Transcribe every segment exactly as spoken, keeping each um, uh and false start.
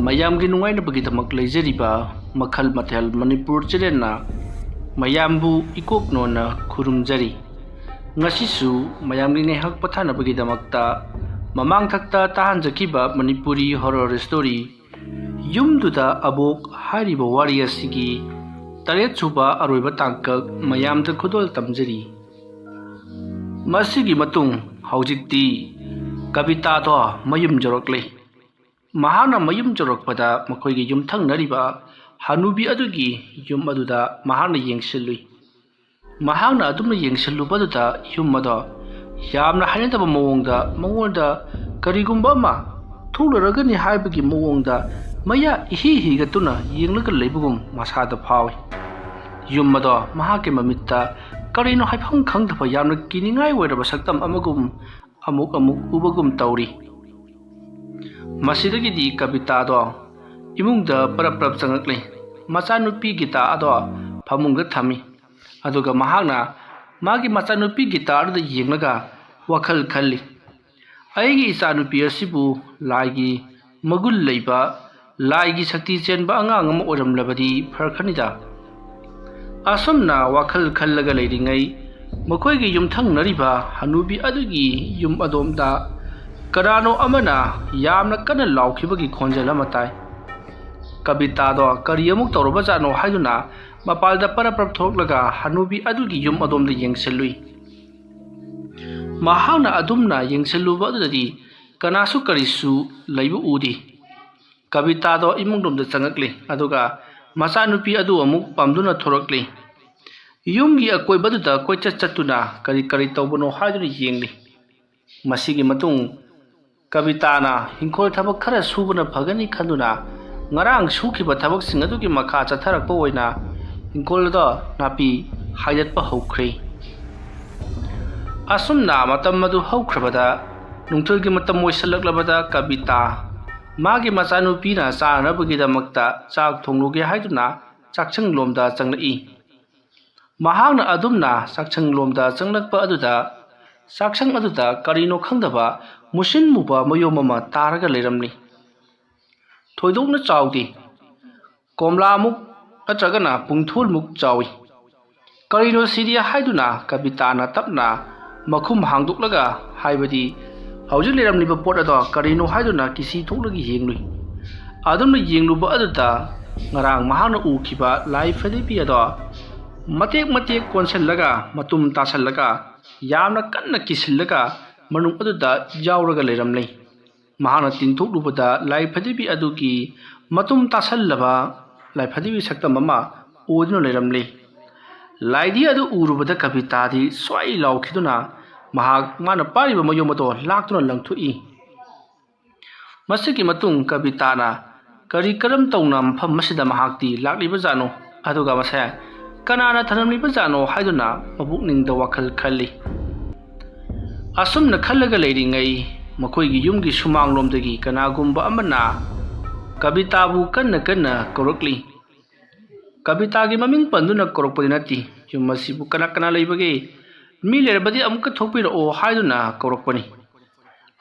ꯃꯌꯥꯝꯒꯤ ꯅꯨꯡꯉꯥꯏꯅꯕꯒꯤꯗꯃꯛ ꯂꯩꯖꯔꯤꯕ ꯃꯈꯜ ꯃꯊꯦꯜ ꯃꯅꯤꯄꯨꯔ ꯆꯦꯅꯦꯜꯅ ꯃꯌꯥꯝꯕꯨ ꯏꯀꯣꯛ ꯅꯣꯟꯅ ꯈꯨꯔꯨꯝꯖꯔꯤ꯫ ꯉꯁꯤꯁꯨ ꯃꯌꯥꯝꯒꯤ ꯉꯥꯏꯍꯥꯛ ꯄꯣꯊꯥꯅꯕꯒꯤꯗꯃꯛꯇ ꯃꯃꯥꯡꯊꯛꯇ ꯇꯥꯍꯟꯖꯈꯤꯕ ꯃꯅꯤꯄꯨꯔꯤ ꯍꯣꯔꯣꯔ ꯁ꯭ꯇꯣꯔꯤ ꯌꯨꯝꯗꯨꯗ ꯑꯕꯣꯛ ꯍꯥꯏꯔꯤꯕ ꯋꯥꯔꯤ ꯑꯁꯤꯒꯤ ꯇꯔꯦꯠ ꯁꯨꯕ ꯑꯔꯣꯏꯕ ꯇꯥꯡꯀꯛ ꯃꯌꯥꯝꯗ ꯈꯨꯗꯣꯜ ꯇꯝꯖꯔꯤ꯫ ꯃꯁꯤꯒꯤ ꯃꯇꯨꯡ ꯍꯧꯖꯤꯛꯇꯤ ꯀꯕꯤꯇꯥꯗꯣ ꯃꯌꯨꯝ ꯌꯧꯔꯛꯂꯦ꯫ ꯃꯍꯥꯛꯅ ꯃꯌꯨꯝ ꯌꯧꯔꯛꯄꯗ ꯃꯈꯣꯏꯒꯤ ꯌꯨꯝꯊꯪꯅꯔꯤꯕ ꯍꯅꯨꯕꯤ ꯑꯗꯨꯒꯤ ꯌꯨꯝ ꯑꯗꯨꯗ ꯃꯍꯥꯛꯅ ꯌꯦꯡꯁꯤꯜꯂꯨꯏ꯫ ꯃꯍꯥꯛꯅ ꯑꯗꯨꯝꯅ ꯌꯦꯡꯁꯤꯜꯂꯨꯕꯗꯨꯗ ꯌꯨꯝ ꯑꯗꯣ ꯌꯥꯝꯅ ꯍꯩꯅꯗꯕ ꯃꯑꯣꯡꯗ ꯃꯉꯣꯟꯗ ꯀꯔꯤꯒꯨꯝꯕ ꯑꯃ ꯊꯣꯛꯂꯔꯒꯅꯤ ꯍꯥꯏꯕꯒꯤ ꯃꯑꯣꯡꯗ ꯃꯌꯥ ꯏꯍꯤ ꯍꯤꯒꯠꯇꯨꯅ ꯌꯦꯡꯂꯒ ꯂꯩꯕꯒꯨꯝ ꯃꯁꯥꯗ ꯐꯥꯎꯏ꯫ ꯌꯨꯝ ꯑꯗꯣ ꯃꯍꯥꯛꯀꯤ ꯃꯃꯤꯠꯇ ꯀꯔꯤꯅꯣ ꯍꯥꯏꯐꯝ ꯈꯪꯗꯕ ꯌꯥꯝꯅ ꯀꯤꯅꯤꯡꯉꯥꯏ ꯑꯣꯏꯔꯕ ꯁꯛꯇꯝ ꯑꯃꯒꯨꯝ ꯑꯃꯨꯛ ꯑꯃꯨꯛ ꯎꯕꯒꯨꯝ ꯇꯧꯔꯤ꯫ ꯃꯁꯤꯗꯒꯤꯗꯤ ꯀꯕꯤꯇꯥꯗꯣ ꯏꯃꯨꯡꯗ ꯄꯔꯞ ꯄꯔꯞ ꯆꯪꯂꯛꯂꯤ꯫ ꯃꯆꯥꯅꯨꯄꯤ ꯒꯤꯇꯥ ꯑꯗꯣ ꯐꯃꯨꯡꯗ ꯊꯝꯃꯤ꯫ ꯑꯗꯨꯒ ꯃꯍꯥꯛꯅ ꯃꯥꯒꯤ ꯃꯆꯥꯅꯨꯄꯤ ꯒꯤꯇꯥ ꯑꯗꯨꯗ ꯌꯦꯡꯂꯒ ꯋꯥꯈꯜ ꯈꯜꯂꯤ, "ꯑꯩꯒꯤ ꯏꯆꯥꯅꯨꯄꯤ ꯑꯁꯤꯕꯨ ꯂꯥꯏꯒꯤ ꯃꯒꯨꯟ ꯂꯩꯕ, ꯂꯥꯏꯒꯤ ꯁꯛꯇꯤ ꯆꯦꯟꯕ ꯑꯉꯥꯡ ꯑꯃ ꯑꯣꯏꯔꯝꯂꯕꯗꯤ ꯐꯔꯛꯀꯅꯤꯗ"꯫ ꯑꯁꯨꯝꯅ ꯋꯥꯈꯜ ꯈꯜꯂꯒ ꯂꯩꯔꯤꯉꯩ ꯃꯈꯣꯏꯒꯤ ꯌꯨꯝꯊꯪꯅꯔꯤꯕ ꯍꯅꯨꯕꯤ ꯑꯗꯨꯒꯤ ꯌꯨꯝ ꯑꯗꯣꯝꯗ ꯀꯅꯥꯅꯣ ꯑꯃꯅ ꯌꯥꯝꯅ ꯀꯟꯅ ꯂꯥꯎꯈꯤꯕꯒꯤ ꯈꯣꯟꯖꯦꯜ ꯑꯃ ꯇꯥꯏ꯫ ꯀꯕꯤꯇꯥꯗꯣ ꯀꯔꯤ ꯑꯃꯨꯛ ꯇꯧꯔꯕꯖꯥꯠꯅꯣ ꯍꯥꯏꯗꯨꯅ ꯃꯄꯥꯜꯗ ꯄꯔꯞ ꯄꯔꯞ ꯊꯣꯛꯂꯒ ꯍꯅꯨꯕꯤ ꯑꯗꯨꯒꯤ ꯌꯨꯝ ꯑꯗꯣꯝꯗ ꯌꯦꯡꯁꯤꯜꯂꯨꯏ꯫ ꯃꯍꯥꯛꯅ ꯑꯗꯨꯝꯅ ꯌꯦꯡꯁꯤꯜꯂꯨꯕ ꯑꯗꯨꯗꯗꯤ ꯀꯅꯥꯁꯨ ꯀꯔꯤꯁꯨ ꯂꯩꯕ ꯎꯗꯦ꯫ ꯀꯕꯤꯇꯥꯗꯣ ꯏꯃꯨꯡꯂꯣꯝꯗ ꯆꯪꯉꯛꯂꯤ, ꯑꯗꯨꯒ ꯃꯆꯥꯅꯨꯄꯤ ꯑꯗꯨ ꯑꯃꯨꯛ ꯄꯝꯗꯨꯅ ꯊꯣꯔꯛꯂꯤ꯫ ꯌꯨꯝꯒꯤ ꯑꯀꯣꯏꯕꯗꯨꯗ ꯀꯣꯏꯆꯠ ꯆꯠꯇꯨꯅ ꯀꯔꯤ ꯀꯔꯤ ꯇꯧꯕꯅꯣ ꯍꯥꯏꯗꯨꯅ ꯌꯦꯡꯂꯤ꯫ ꯃꯁꯤꯒꯤ ꯃꯇꯨꯡ ꯀꯕꯤꯇꯥꯅ ꯍꯤꯡꯈꯣꯜ ꯊꯕꯛ ꯈꯔ ꯁꯨꯕꯅ ꯐꯒꯅꯤ ꯈꯟꯗꯨꯅ ꯉꯔꯥꯡ ꯁꯨꯈꯤꯕ ꯊꯕꯛꯁꯤꯡ ꯑꯗꯨꯒꯤ ꯃꯈꯥ ꯆꯠꯊꯔꯛꯄ ꯑꯣꯏꯅ ꯍꯤꯡꯈꯣꯜꯗ ꯅꯥꯄꯤ ꯍꯥꯏꯗꯠꯄ ꯍꯧꯈ꯭ꯔꯦ꯫ ꯑꯁꯨꯝꯅ ꯃꯇꯝ ꯑꯗꯨ ꯍꯧꯈ꯭ꯔꯕꯗ ꯅꯨꯡꯊꯤꯜꯒꯤ ꯃꯇꯝ ꯑꯣꯏꯁꯤꯜꯂꯛꯂꯕꯗ ꯀꯕꯤꯇꯥ ꯃꯥꯒꯤ ꯃꯆꯥꯅꯨꯄꯤꯅ ꯆꯥꯅꯅꯕꯒꯤꯗꯃꯛꯇ ꯆꯥꯛ ꯊꯣꯡꯂꯨꯒꯦ ꯍꯥꯏꯗꯨꯅ ꯆꯥꯛꯁꯪꯂꯣꯝꯗ ꯆꯪꯂꯛꯏ꯫ ꯃꯍꯥꯛꯅ ꯑꯗꯨꯝꯅ ꯆꯥꯛꯁꯪꯂꯣꯝꯗ ꯆꯪꯂꯛꯄ ꯑꯗꯨꯗ ꯆꯥꯛꯁꯪ ꯑꯗꯨꯗ ꯀꯔꯤꯅꯣ ꯈꯪꯗꯕ ꯃꯨꯁꯤꯟ ꯃꯨꯕ ꯃꯌꯣꯝ ꯑꯃ ꯇꯥꯔꯒ ꯂꯩꯔꯝꯂꯤ꯫ ꯊꯣꯏꯗꯣꯛꯅ ꯆꯥꯎꯗꯦ꯫ ꯀꯣꯝꯂꯥꯃꯨꯛ ꯅꯠꯇ꯭ꯔꯒꯅ ꯄꯨꯡꯊꯣꯜꯃꯨꯛ ꯆꯥꯎꯏ꯫ "ꯀꯔꯤꯅꯣ ꯁꯤꯗꯤ?" ꯍꯥꯏꯗꯨꯅ ꯀꯕꯤꯇꯥꯅ ꯇꯞꯅ ꯃꯈꯨꯝ ꯍꯥꯡꯗꯣꯛꯂꯒ, ꯍꯥꯏꯕꯗꯤ ꯍꯧꯖꯤꯛ ꯂꯩꯔꯝꯂꯤꯕ ꯄꯣꯠ ꯑꯗꯣ ꯀꯔꯤꯅꯣ ꯍꯥꯏꯗꯨꯅ ꯀꯤꯁꯤ ꯊꯣꯛꯂꯒ ꯌꯦꯡꯂꯨꯏ꯫ ꯑꯗꯨꯝꯅ ꯌꯦꯡꯂꯨꯕ ꯑꯗꯨꯗ ꯉꯔꯥꯡ ꯃꯍꯥꯛꯅ ꯎꯈꯤꯕ ꯂꯥꯏ ꯐꯗꯤꯕꯤ ꯑꯗꯣ ꯃꯇꯦꯛ ꯃꯇꯦꯛ ꯀꯣꯟꯁꯤꯜꯂꯒ, ꯃꯇꯨꯝ ꯇꯥꯁꯤꯜꯂꯒ, ꯌꯥꯝꯅ ꯀꯟꯅ ꯀꯤꯁꯤꯜꯂꯒ ꯃꯅꯨꯡ ꯑꯗꯨꯗ ꯌꯥꯎꯔꯒ ꯂꯩꯔꯝꯂꯦ꯫ ꯃꯍꯥꯛꯅ ꯇꯤꯡꯊꯣꯛꯂꯨꯕꯗ ꯂꯥꯏ ꯐꯗꯤꯕꯤ ꯑꯗꯨꯒꯤ ꯃꯇꯨꯝ ꯇꯥꯁꯜꯂꯕ ꯂꯥꯏ ꯐꯗꯤꯕꯤ ꯁꯛꯇꯝ ꯑꯃ ꯑꯣꯏꯗꯨꯅ ꯂꯩꯔꯝꯂꯤ꯫ ꯂꯥꯏꯙꯤ ꯑꯗꯨ ꯎꯔꯨꯕꯗ ꯀꯕꯤꯇꯥꯗꯤ ꯁ꯭ꯋꯥꯏ ꯂꯥꯎꯈꯤꯗꯨꯅ ꯃꯍꯥꯛ ꯃꯥꯅ ꯄꯥꯏꯔꯤꯕ ꯃꯌꯨꯝ ꯑꯗꯣ ꯂꯥꯛꯇꯨꯅ ꯂꯪꯊꯣꯛꯏ꯫ ꯃꯁꯤꯒꯤ ꯃꯇꯨꯡ ꯀꯕꯤꯇꯥꯅ ꯀꯔꯤ ꯀꯔꯝ ꯇꯧꯅ ꯃꯐꯝ ꯑꯁꯤꯗ ꯃꯍꯥꯛꯇꯤ ꯂꯥꯛꯂꯤꯕꯖꯥꯠꯅꯣ, ꯑꯗꯨꯒ ꯃꯁꯦ ꯀꯅꯥꯅ ꯊꯅꯝꯂꯤꯕꯖꯥꯠꯅꯣ ꯍꯥꯏꯗꯨꯅ ꯃꯄꯨꯛꯅꯤꯡꯗ ꯋꯥꯈꯜ ꯈꯜꯂꯤ꯫ ꯑꯁꯨꯝꯅ ꯈꯜꯂꯒ ꯂꯩꯔꯤꯉꯩ, ꯃꯈꯣꯏꯒꯤ ꯌꯨꯝꯒꯤ ꯁꯨꯃꯥꯡꯂꯣꯝꯗꯒꯤ ꯀꯅꯥꯒꯨꯝꯕ ꯑꯃꯅ ꯀꯕꯤꯇꯥꯕꯨ ꯀꯟꯅ ꯀꯟꯅ ꯀꯧꯔꯛꯂꯤ꯫ ꯀꯕꯤꯇꯥꯒꯤ ꯃꯃꯤꯡ ꯄꯟꯗꯨꯅ ꯀꯧꯔꯛꯄꯗꯤ ꯅꯠꯇꯦ꯫ "ꯌꯨꯝ ꯑꯁꯤꯕꯨ ꯀꯅꯥ ꯀꯅꯥ ꯂꯩꯕꯒꯦ? ꯃꯤ ꯂꯩꯔꯕꯗꯤ ꯑꯃꯨꯛꯀ ꯊꯣꯛꯄꯤꯔꯛꯑꯣ" ꯍꯥꯏꯗꯨꯅ ꯀꯧꯔꯛꯄꯅꯤ꯫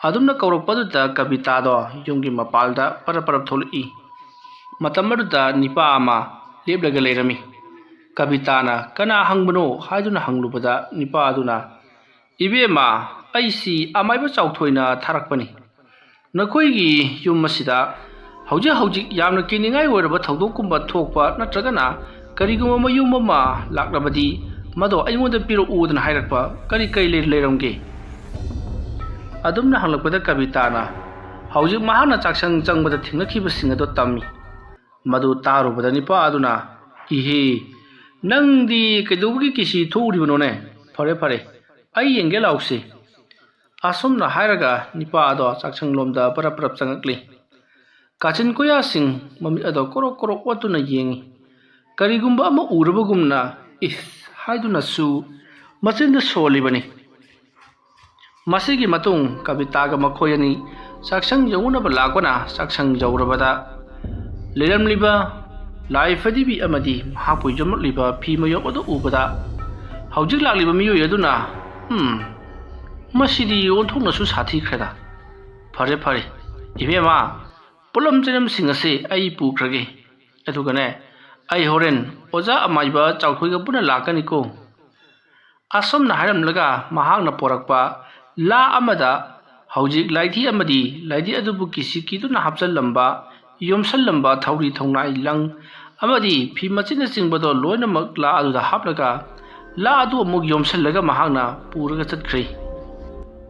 ꯑꯗꯨꯝꯅ ꯀꯧꯔꯛꯄꯗꯨꯗ ꯀꯕꯤꯇꯥꯗꯣ ꯌꯨꯝꯒꯤ ꯃꯄꯥꯜꯗ ꯄꯔꯞ ꯄꯔꯞ ꯊꯣꯛꯂꯛꯏ꯫ ꯃꯇꯝ ꯑꯗꯨꯗ ꯅꯤꯄꯥ ꯑꯃ ꯂꯦꯞꯂꯒ ꯂꯩꯔꯝꯃꯤ꯫ ꯀꯕꯤꯇꯥꯅ "ꯀꯅꯥ ꯍꯪꯕꯅꯣ?" ꯍꯥꯏꯗꯨꯅ ꯍꯪꯂꯨꯕꯗ, ꯅꯤꯄꯥ ꯑꯗꯨꯅ, "ꯏꯕꯦꯝꯃ, ꯑꯩꯁꯤ ꯑꯃꯥꯏꯕ ꯆꯥꯎꯊꯣꯏꯅ ꯊꯥꯔꯛꯄꯅꯤ꯫ ꯅꯈꯣꯏꯒꯤ ꯌꯨꯝ ꯑꯁꯤꯗ ꯍꯧꯖꯤꯛ ꯍꯧꯖꯤꯛ ꯌꯥꯝꯅ ꯀꯤꯅꯤꯡꯉꯥꯏ ꯑꯣꯏꯔꯕ ꯊꯧꯗꯣꯛꯀꯨꯝꯕ ꯊꯣꯛꯄ ꯅꯠꯇ꯭ꯔꯒꯅ ꯀꯔꯤꯒꯨꯝꯕ ꯃꯌꯨꯝ ꯑꯃ ꯂꯥꯛꯂꯕꯗꯤ ꯃꯗꯣ ꯑꯩꯉꯣꯟꯗ ꯄꯤꯔꯛꯎꯗꯅ ꯍꯥꯏꯔꯛꯄ ꯀꯔꯤ ꯀꯔꯤ ꯂꯩ-, ꯂꯩꯔꯝꯒꯦ?" ꯑꯗꯨꯝꯅ ꯍꯪꯂꯛꯄꯗ ꯀꯕꯤꯇꯥꯅ ꯍꯧꯖꯤꯛ ꯃꯍꯥꯛꯅ ꯆꯥꯛꯁꯪ ꯆꯪꯕꯗ ꯊꯦꯡꯅꯈꯤꯕꯁꯤꯡ ꯑꯗꯨ ꯇꯝꯃꯤ꯫ ꯃꯗꯨ ꯇꯥꯔꯨꯕꯗ ꯅꯤꯄꯥ ꯑꯗꯨꯅ, "ꯏꯍꯦ, ꯅꯪꯗꯤ ꯀꯩꯗꯧꯕꯒꯤ ꯀꯤꯁꯤ ꯊꯣꯛꯎꯔꯤꯕꯅꯣꯅꯦ? ꯐꯔꯦ, ꯐꯔꯦ, ꯑꯩ ꯌꯦꯡꯒꯦ ꯂꯥꯎꯁꯤ꯫" ꯑꯁꯨꯝꯅ ꯍꯥꯏꯔꯒ ꯅꯤꯄꯥ ꯑꯗꯣ ꯆꯥꯛꯁꯪꯂꯣꯝꯗ ꯄꯔꯞ ꯄꯔꯞ ꯆꯪꯉꯛꯂꯤ꯫ ꯀꯥꯆꯤꯟ ꯀꯣꯌꯥꯁꯤꯡ ꯃꯃꯤꯠ ꯑꯗꯣ ꯀꯣꯔꯣꯛ ꯀꯣꯔꯣꯛ ꯑꯣꯠꯇꯨꯅ ꯌꯦꯡꯉꯤ꯫ ꯀꯔꯤꯒꯨꯝꯕ ꯑꯃ ꯎꯔꯕꯒꯨꯝꯅ "ꯏꯁ" ꯍꯥꯏꯗꯨꯅꯁꯨ ꯃꯆꯤꯟꯗ ꯁꯣꯜꯂꯤꯕꯅꯤ꯫ ꯃꯁꯤꯒꯤ ꯃꯇꯨꯡ ꯀꯕꯤꯇꯥꯒ ꯃꯈꯣꯏ ꯑꯅꯤ ꯆꯥꯛꯁꯪ ꯌꯧꯅꯕ ꯂꯥꯛꯄꯅ, ꯆꯥꯛꯁꯪ ꯌꯧꯔꯕꯗ ꯂꯩꯔꯝꯂꯤꯕ ꯂꯥꯏ ꯐꯗꯤꯕꯤ ꯑꯃꯗꯤ ꯃꯍꯥꯛꯄꯨ ꯌꯣꯝꯂꯛꯂꯤꯕ ꯐꯤ ꯃꯌꯣꯝ ꯑꯗꯨ ꯎꯕꯗ, ꯍꯧꯖꯤꯛ ꯂꯥꯛꯂꯤꯕ ꯃꯤꯑꯣꯏ ꯑꯗꯨꯅ, "ꯎꯝ, ꯃꯁꯤꯗꯤ ꯑꯣꯟꯊꯣꯛꯅꯁꯨ ꯁꯥꯊꯤꯈ꯭ꯔꯦꯗ꯫ ꯐꯔꯦ, ꯐꯔꯦ, ꯏꯕꯦꯝꯃ, ꯄꯣꯠꯂꯝ ꯆꯩꯂꯝꯁꯤꯡ ꯑꯁꯤ ꯑꯩ ꯄꯨꯈ꯭ꯔꯒꯦ꯫ ꯑꯗꯨꯒꯅꯦ, ꯑꯩ ꯍꯣꯔꯦꯟ ꯑꯣꯖꯥ ꯑꯃꯥꯏꯕ ꯆꯥꯎꯊꯣꯏꯒ ꯄꯨꯟꯅ ꯂꯥꯛꯀꯅꯤꯀꯣ꯫" ꯑꯁꯨꯝꯅ ꯍꯥꯏꯔꯝꯂꯒ ꯃꯍꯥꯛꯅ ꯄꯣꯔꯛꯄ ꯂꯥ ꯑꯃꯗ ꯍꯧꯖꯤꯛ ꯂꯥꯏꯙꯤ ꯑꯃꯗꯤ ꯂꯥꯏꯙꯤ ꯑꯗꯨꯕꯨ ꯀꯤꯁꯤ ꯀꯤꯗꯨꯅ ꯍꯥꯞꯆꯜꯂꯝꯕ, ꯌꯣꯝꯁꯜꯂꯝꯕ ꯊꯧꯔꯤ ꯊꯧꯅꯥꯏ ꯂꯪ ꯑꯃꯗꯤ ꯐꯤ ꯃꯆꯤꯠꯅꯆꯤꯡꯕꯗꯣ ꯂꯣꯏꯅꯃꯛ ꯂꯥ ꯑꯗꯨꯗ ꯍꯥꯞꯂꯒ ꯂꯥ ꯑꯗꯨ ꯑꯃꯨꯛ ꯌꯣꯝꯁꯜꯂꯒ ꯃꯍꯥꯛꯅ ꯄꯨꯔꯒ ꯆꯠꯈ꯭ꯔꯦ꯫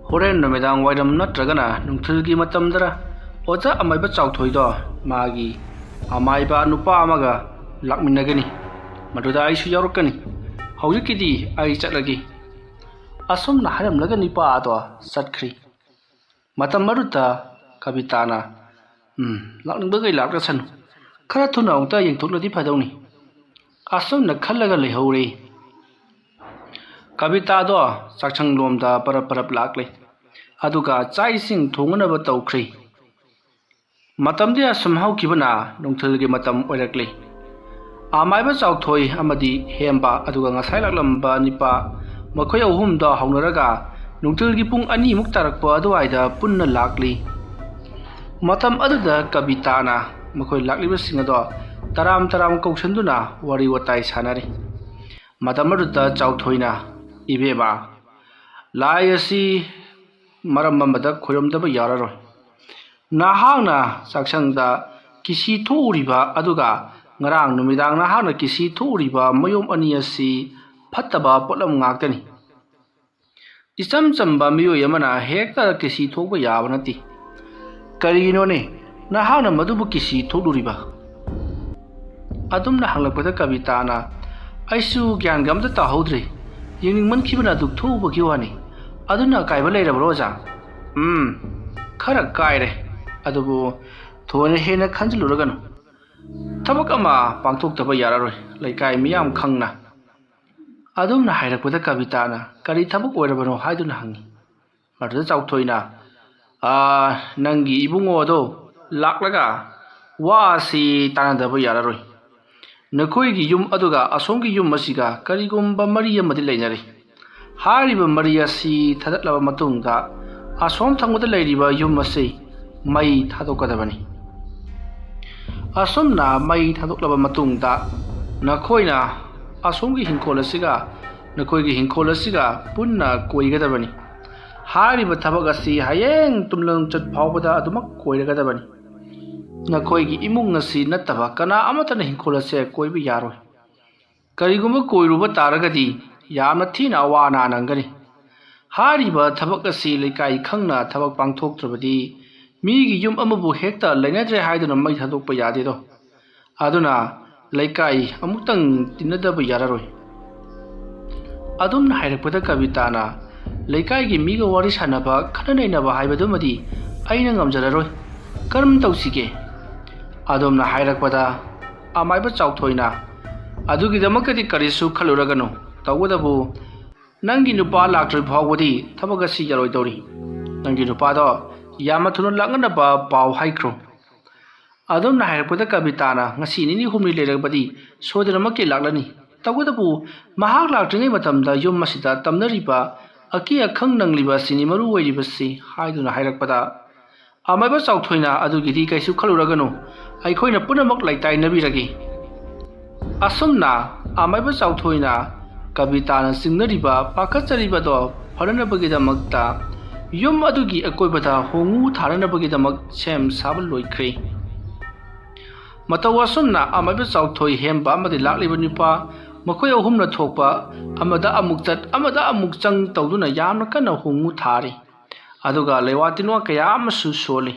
ꯍꯣꯔꯦꯟ ꯅꯨꯃꯤꯗꯥꯡ ꯋꯥꯏꯔꯝ ꯅꯠꯇ꯭ꯔꯒꯅ ꯅꯨꯡꯊꯤꯜꯒꯤ ꯃꯇꯝꯗꯔ ꯑꯣꯖꯥ ꯑꯃꯥꯏꯕ ꯆꯥꯎꯊꯣꯏꯗꯣ ꯃꯥꯒꯤ ꯑꯃꯥꯏꯕ ꯅꯨꯄꯥ ꯑꯃꯒ ꯂꯥꯛꯃꯤꯟꯅꯒꯅꯤ꯫ ꯃꯗꯨꯗ ꯑꯩꯁꯨ ꯌꯥꯎꯔꯛꯀꯅꯤ꯫ ꯍꯧꯖꯤꯛꯀꯤꯗꯤ ꯑꯩ ꯆꯠꯂꯒꯦ꯫ ꯑꯁꯨꯝꯅ ꯍꯥꯏꯔꯝꯂꯒ ꯅꯨꯄꯥ ꯑꯗꯣ ꯆꯠꯈ꯭ꯔꯦ꯫ ꯃꯇꯝ ꯑꯗꯨꯗ ꯀꯕꯤꯇꯥꯅ, "ꯎꯝ, ꯂꯥꯛꯅꯤꯡꯕꯈꯩ ꯂꯥꯛꯂꯁꯅꯨ꯫ ꯈꯔ ꯊꯨꯅ ꯑꯃꯨꯛꯇ ꯌꯦꯡꯊꯣꯛꯂꯗꯤ ꯐꯗꯧꯅꯤ꯫" ꯑꯁꯨꯝꯅ ꯈꯜꯂꯒ ꯂꯩꯍꯧꯔꯦ꯫ ꯀꯕꯤꯇꯥꯗꯣ ꯆꯥꯛꯁꯪꯂꯣꯝꯗ ꯄꯔꯞ ꯄꯔꯞ ꯂꯥꯛꯂꯦ꯫ ꯑꯗꯨꯒ ꯆꯥꯛ ꯏꯁꯤꯡ ꯊꯣꯡꯅꯅꯕ ꯇꯧꯈ꯭ꯔꯦ꯫ ꯃꯇꯝꯗꯤ ꯑꯁꯨꯝ ꯍꯧꯈꯤꯕꯅ ꯅꯨꯡꯊꯤꯜꯒꯤ ꯃꯇꯝ ꯑꯣꯏꯔꯛꯂꯦ꯫ ꯑꯃꯥꯏꯕ ꯆꯥꯎꯊꯣꯏ ꯑꯃꯗꯤ ꯍꯦꯝꯕ ꯑꯗꯨꯒ ꯉꯁꯥꯏ ꯂꯥꯛꯂꯝꯕ ꯅꯤꯄꯥ, ꯃꯈꯣꯏ ꯑꯍꯨꯝꯗꯣ ꯍꯧꯅꯔꯒ ꯅꯨꯡꯊꯤꯜꯒꯤ ꯄꯨꯡ ꯑꯅꯤꯃꯨꯛ ꯇꯥꯔꯛꯄ ꯑꯗꯨꯋꯥꯏꯗ ꯄꯨꯟꯅ ꯂꯥꯛꯂꯤ꯫ ꯃꯇꯝ ꯑꯗꯨꯗ ꯀꯕꯤꯇꯥꯅ ꯃꯈꯣꯏ ꯂꯥꯛꯂꯤꯕꯁꯤꯡ ꯑꯗꯣ ꯇꯔꯥꯝ ꯇꯔꯥꯝ ꯀꯧꯁꯟꯗꯨꯅ ꯋꯥꯔꯤ ꯋꯥꯇꯥꯏ ꯁꯥꯟꯅꯔꯤ꯫ ꯃꯇꯝ ꯑꯗꯨꯗ ꯆꯥꯎꯊꯣꯏꯅ, "ꯏꯕꯦꯝꯃ, ꯂꯥꯏ ꯑꯁꯤ ꯃꯔꯝ ꯑꯃꯗ ꯈꯣꯏꯔꯝꯗꯕ ꯌꯥꯔꯔꯣꯏ꯫ ꯅꯍꯥꯛꯅ ꯆꯥꯛꯁꯪꯗ ꯀꯤꯁꯤ ꯊꯣꯛꯎꯔꯤꯕ ꯑꯗꯨꯒ ꯉꯔꯥꯡ ꯅꯨꯃꯤꯗꯥꯡ ꯅꯍꯥꯛꯅ ꯀꯤꯁꯤ ꯊꯣꯛꯎꯔꯤꯕ ꯃꯌꯣꯝ ꯑꯅꯤ ꯑꯁꯤ ꯐꯠꯇꯕ ꯄꯣꯠꯂꯝ ꯉꯥꯛꯇꯅꯤ꯫ ꯏꯆꯝ ꯆꯝꯕ ꯃꯤꯑꯣꯏ ꯑꯃꯅ ꯍꯦꯛꯇ ꯀꯤꯁꯤ ꯊꯣꯛꯄ ꯌꯥꯕ ꯅꯠꯇꯦ꯫ ꯀꯔꯤꯒꯤꯅꯣꯅꯦ ꯅꯍꯥꯛꯅ ꯃꯗꯨꯕꯨ ꯀꯤꯁꯤ ꯊꯣꯛꯂꯨꯔꯤꯕ?" ꯑꯗꯨꯝꯅ ꯍꯪꯂꯛꯄꯗ ꯀꯕꯤꯇꯥꯅ, "ꯑꯩꯁꯨ ꯒ꯭ꯌꯥꯟꯒ ꯑꯝꯇ ꯇꯥꯍꯧꯗ꯭ꯔꯦ꯫ ꯌꯦꯡꯅꯤꯡꯃꯟꯈꯤꯕꯅ ꯑꯗꯨꯛ ꯊꯣꯛꯎꯕꯒꯤ ꯋꯥꯅꯤ꯫ ꯑꯗꯨꯅ ꯑꯀꯥꯏꯕ ꯂꯩꯔꯕ꯭ꯔꯣ, ꯑꯣꯖꯥ?" "ꯎꯝ, ꯈꯔ ꯀꯥꯏꯔꯦ꯫ ꯑꯗꯨꯕꯨ ꯊꯣꯏꯅ ꯍꯦꯟꯅ ꯈꯟꯖꯤꯜꯂꯨꯔꯒꯅꯨ꯫ ꯊꯕꯛ ꯑꯃ ꯄꯥꯡꯊꯣꯛꯇꯕ ꯌꯥꯔꯔꯣꯏ, ꯂꯩꯀꯥꯏ ꯃꯤꯌꯥꯝ ꯈꯪꯅ꯫" ꯑꯗꯨꯝꯅ ꯍꯥꯏꯔꯛꯄꯗ ꯀꯕꯤꯇꯥꯅ, "ꯀꯔꯤ ꯊꯕꯛ ꯑꯣꯏꯔꯕꯅꯣ?" ꯍꯥꯏꯗꯨꯅ ꯍꯪꯉꯤ꯫ ꯃꯗꯨꯗ ꯆꯥꯎꯊꯣꯏꯅ, "ꯑꯥ, ꯅꯪꯒꯤ ꯏꯕꯨꯡꯉꯣ ꯑꯗꯣ ꯂꯥꯛꯂꯒ ꯋꯥ ꯑꯁꯤ ꯇꯥꯟꯅꯗꯕ ꯌꯥꯔꯔꯣꯏ꯫ ꯅꯈꯣꯏꯒꯤ ꯌꯨꯝ ꯑꯗꯨꯒ ꯑꯁꯣꯝꯒꯤ ꯌꯨꯝ ꯑꯁꯤꯒ ꯀꯔꯤꯒꯨꯝꯕ ꯃꯔꯤ ꯑꯃꯗꯤ ꯂꯩꯅꯔꯤ꯫ ꯍꯥꯏꯔꯤꯕ ꯃꯔꯤ ꯑꯁꯤ ꯊꯗꯠꯂꯕ ꯃꯇꯨꯡꯗ ꯑꯁꯣꯝ ꯊꯪꯕꯗ ꯂꯩꯔꯤꯕ ꯌꯨꯝ ꯑꯁꯤ ꯃꯩ ꯊꯥꯗꯣꯛꯀꯗꯕꯅꯤ꯫ ꯑꯁꯨꯝꯅ ꯃꯩ ꯊꯥꯗꯣꯛꯂꯕ ꯃꯇꯨꯡꯗ ꯅꯈꯣꯏꯅ ꯑꯁꯣꯝꯒꯤ ꯍꯤꯡꯈꯣꯜ ꯑꯁꯤꯒ ꯅꯈꯣꯏꯒꯤ ꯍꯤꯡꯈꯣꯜ ꯑꯁꯤꯒ ꯄꯨꯟꯅ ꯀꯣꯏꯒꯗꯕꯅꯤ꯫ ꯍꯥꯏꯔꯤꯕ ꯊꯕꯛ ꯑꯁꯤ ꯍꯌꯦꯡ ꯇꯨꯝꯂꯝꯆꯠ ꯐꯥꯎꯕꯗ ꯑꯗꯨꯃꯛ ꯀꯣꯏꯔꯒꯗꯕꯅꯤ꯫ ꯅꯈꯣꯏꯒꯤ ꯏꯃꯨꯡ ꯑꯁꯤ ꯅꯠꯇꯕ ꯀꯅꯥ ꯑꯃꯠꯇꯅ ꯍꯤꯡꯈꯣꯜ ꯑꯁꯦ ꯀꯣꯏꯕ ꯌꯥꯔꯣꯏ꯫ ꯀꯔꯤꯒꯨꯝꯕ ꯀꯣꯏꯔꯨꯕ ꯇꯥꯔꯒꯗꯤ ꯌꯥꯝꯅ ꯊꯤꯅ ꯑꯋꯥ ꯑꯅꯥ ꯅꯪꯒꯅꯤ꯫ ꯍꯥꯏꯔꯤꯕ ꯊꯕꯛ ꯑꯁꯤ ꯂꯩꯀꯥꯏ ꯈꯪꯅ ꯊꯕꯛ ꯄꯥꯡꯊꯣꯛꯇ꯭ꯔꯕꯗꯤ ꯃꯤꯒꯤ ꯌꯨꯝ ꯑꯃꯕꯨ ꯍꯦꯛꯇ ꯂꯩꯅꯗ꯭ꯔꯦ ꯍꯥꯏꯗꯨꯅ ꯃꯩ ꯊꯥꯗꯣꯛꯄ ꯌꯥꯗꯦꯗꯣ꯫ ꯑꯗꯨꯅ ꯂꯩꯀꯥꯏ ꯑꯃꯨꯛꯇꯪ ꯇꯤꯟꯅꯗꯕ ꯌꯥꯔꯔꯣꯏ꯫ ꯑꯗꯨꯝꯅ ꯍꯥꯏꯔꯛꯄꯗ ꯀꯕꯤꯇꯥꯅ, "ꯂꯩꯀꯥꯏꯒꯤ ꯃꯤꯒ ꯋꯥꯔꯤ ꯁꯥꯟꯅꯕ, ꯈꯟꯅ ꯅꯩꯅꯕ ꯍꯥꯏꯕꯗꯨꯃꯗꯤ ꯑꯩꯅ ꯉꯝꯖꯔꯔꯣꯏ꯫ ꯀꯔꯝ ꯇꯧꯁꯤꯒꯦ?" ꯑꯗꯨꯝꯅ ꯍꯥꯏꯔꯛꯄꯗ ꯑꯃꯥꯏꯕ ꯆꯥꯎꯊꯣꯏꯅ, "ꯑꯗꯨꯒꯤꯗꯃꯛꯇꯗꯤ ꯀꯔꯤꯁꯨ ꯈꯜꯂꯨꯔꯒꯅꯨ꯫ ꯇꯧꯕꯇꯕꯨ ꯅꯪꯒꯤ ꯅꯨꯄꯥ ꯂꯥꯛꯇ꯭ꯔꯤ ꯐꯥꯎꯕꯗꯤ ꯊꯕꯛ ꯑꯁꯤ ꯌꯥꯔꯣꯏꯗꯧꯔꯤ꯫ ꯅꯪꯒꯤ ꯅꯨꯄꯥꯗꯣ ꯌꯥꯝꯅ ꯊꯨꯅ ꯂꯥꯛꯅꯅꯕ ꯄꯥꯎ ꯍꯥꯏꯈ꯭ꯔꯣ꯫" ꯑꯗꯨꯝꯅ ꯍꯥꯏꯔꯛꯄꯗ ꯀꯕꯤꯇꯥꯅ, "ꯉꯁꯤ ꯅꯤꯅꯤ ꯍꯨꯝꯅꯤ ꯂꯩꯔꯕꯗꯤ ꯁꯣꯏꯗꯅꯃꯛꯀꯤ ꯂꯥꯛꯂꯅꯤ꯫ ꯇꯧꯕꯇꯕꯨ ꯃꯍꯥꯛ ꯂꯥꯛꯇ꯭ꯔꯤꯉꯩ ꯃꯇꯝꯗ ꯌꯨꯝ ꯑꯁꯤꯗ ꯇꯝꯅꯔꯤꯕ ꯑꯀꯤ ꯑꯈꯪ ꯅꯪꯂꯤꯕ ꯑꯁꯤꯅꯤ ꯃꯔꯨ ꯑꯣꯏꯔꯤꯕꯁꯤ" ꯍꯥꯏꯗꯨꯅ ꯍꯥꯏꯔꯛꯄꯗ ꯑꯃꯥꯏꯕ ꯆꯥꯎꯊꯣꯏꯅ, "ꯑꯗꯨꯒꯤꯗꯤ ꯀꯩꯁꯨ ꯈꯜꯂꯨꯔꯒꯅꯨ, ꯑꯩꯈꯣꯏꯅ ꯄꯨꯝꯅꯃꯛ ꯂꯩꯇꯥꯏꯅꯕꯤꯔꯒꯦ꯫" ꯑꯁꯨꯝꯅ ꯑꯃꯥꯏꯕ ꯆꯥꯎꯊꯣꯏꯅ ꯀꯕꯤꯇꯥꯅ ꯆꯤꯡꯅꯔꯤꯕ, ꯄꯥꯈꯠꯆꯔꯤꯕꯗꯣ ꯐꯅꯅꯕꯒꯤꯗꯃꯛꯇ ꯌꯨꯝ ꯑꯗꯨꯒꯤ ꯑꯀꯣꯏꯕꯗ ꯍꯣꯡꯉꯨ ꯊꯥꯅꯅꯕꯒꯤꯗꯃꯛ ꯁꯦꯝ ꯁꯥꯕ ꯂꯣꯏꯈ꯭ꯔꯦ꯫ ꯃꯇꯧ ꯑꯁꯨꯝꯅ ꯑꯃꯥꯏꯕ ꯆꯥꯎꯊꯣꯏ, ꯍꯦꯝꯕ ꯑꯃꯗꯤ ꯂꯥꯛꯂꯤꯕ ꯅꯨꯄꯥ, ꯃꯈꯣꯏ ꯑꯍꯨꯝꯅ ꯊꯣꯛꯄ ꯑꯃꯗ ꯑꯃꯨꯛ ꯆꯠ, ꯑꯃꯗ ꯑꯃꯨꯛ ꯆꯪ ꯇꯧꯗꯨꯅ ꯌꯥꯝꯅ ꯀꯟꯅ ꯍꯣꯡꯉꯨ ꯊꯥꯔꯤ꯫ ꯑꯗꯨꯒ ꯂꯩꯋꯥ ꯇꯤꯟꯋꯥ ꯀꯌꯥ ꯑꯃꯁꯨ ꯁꯣꯜꯂꯤ꯫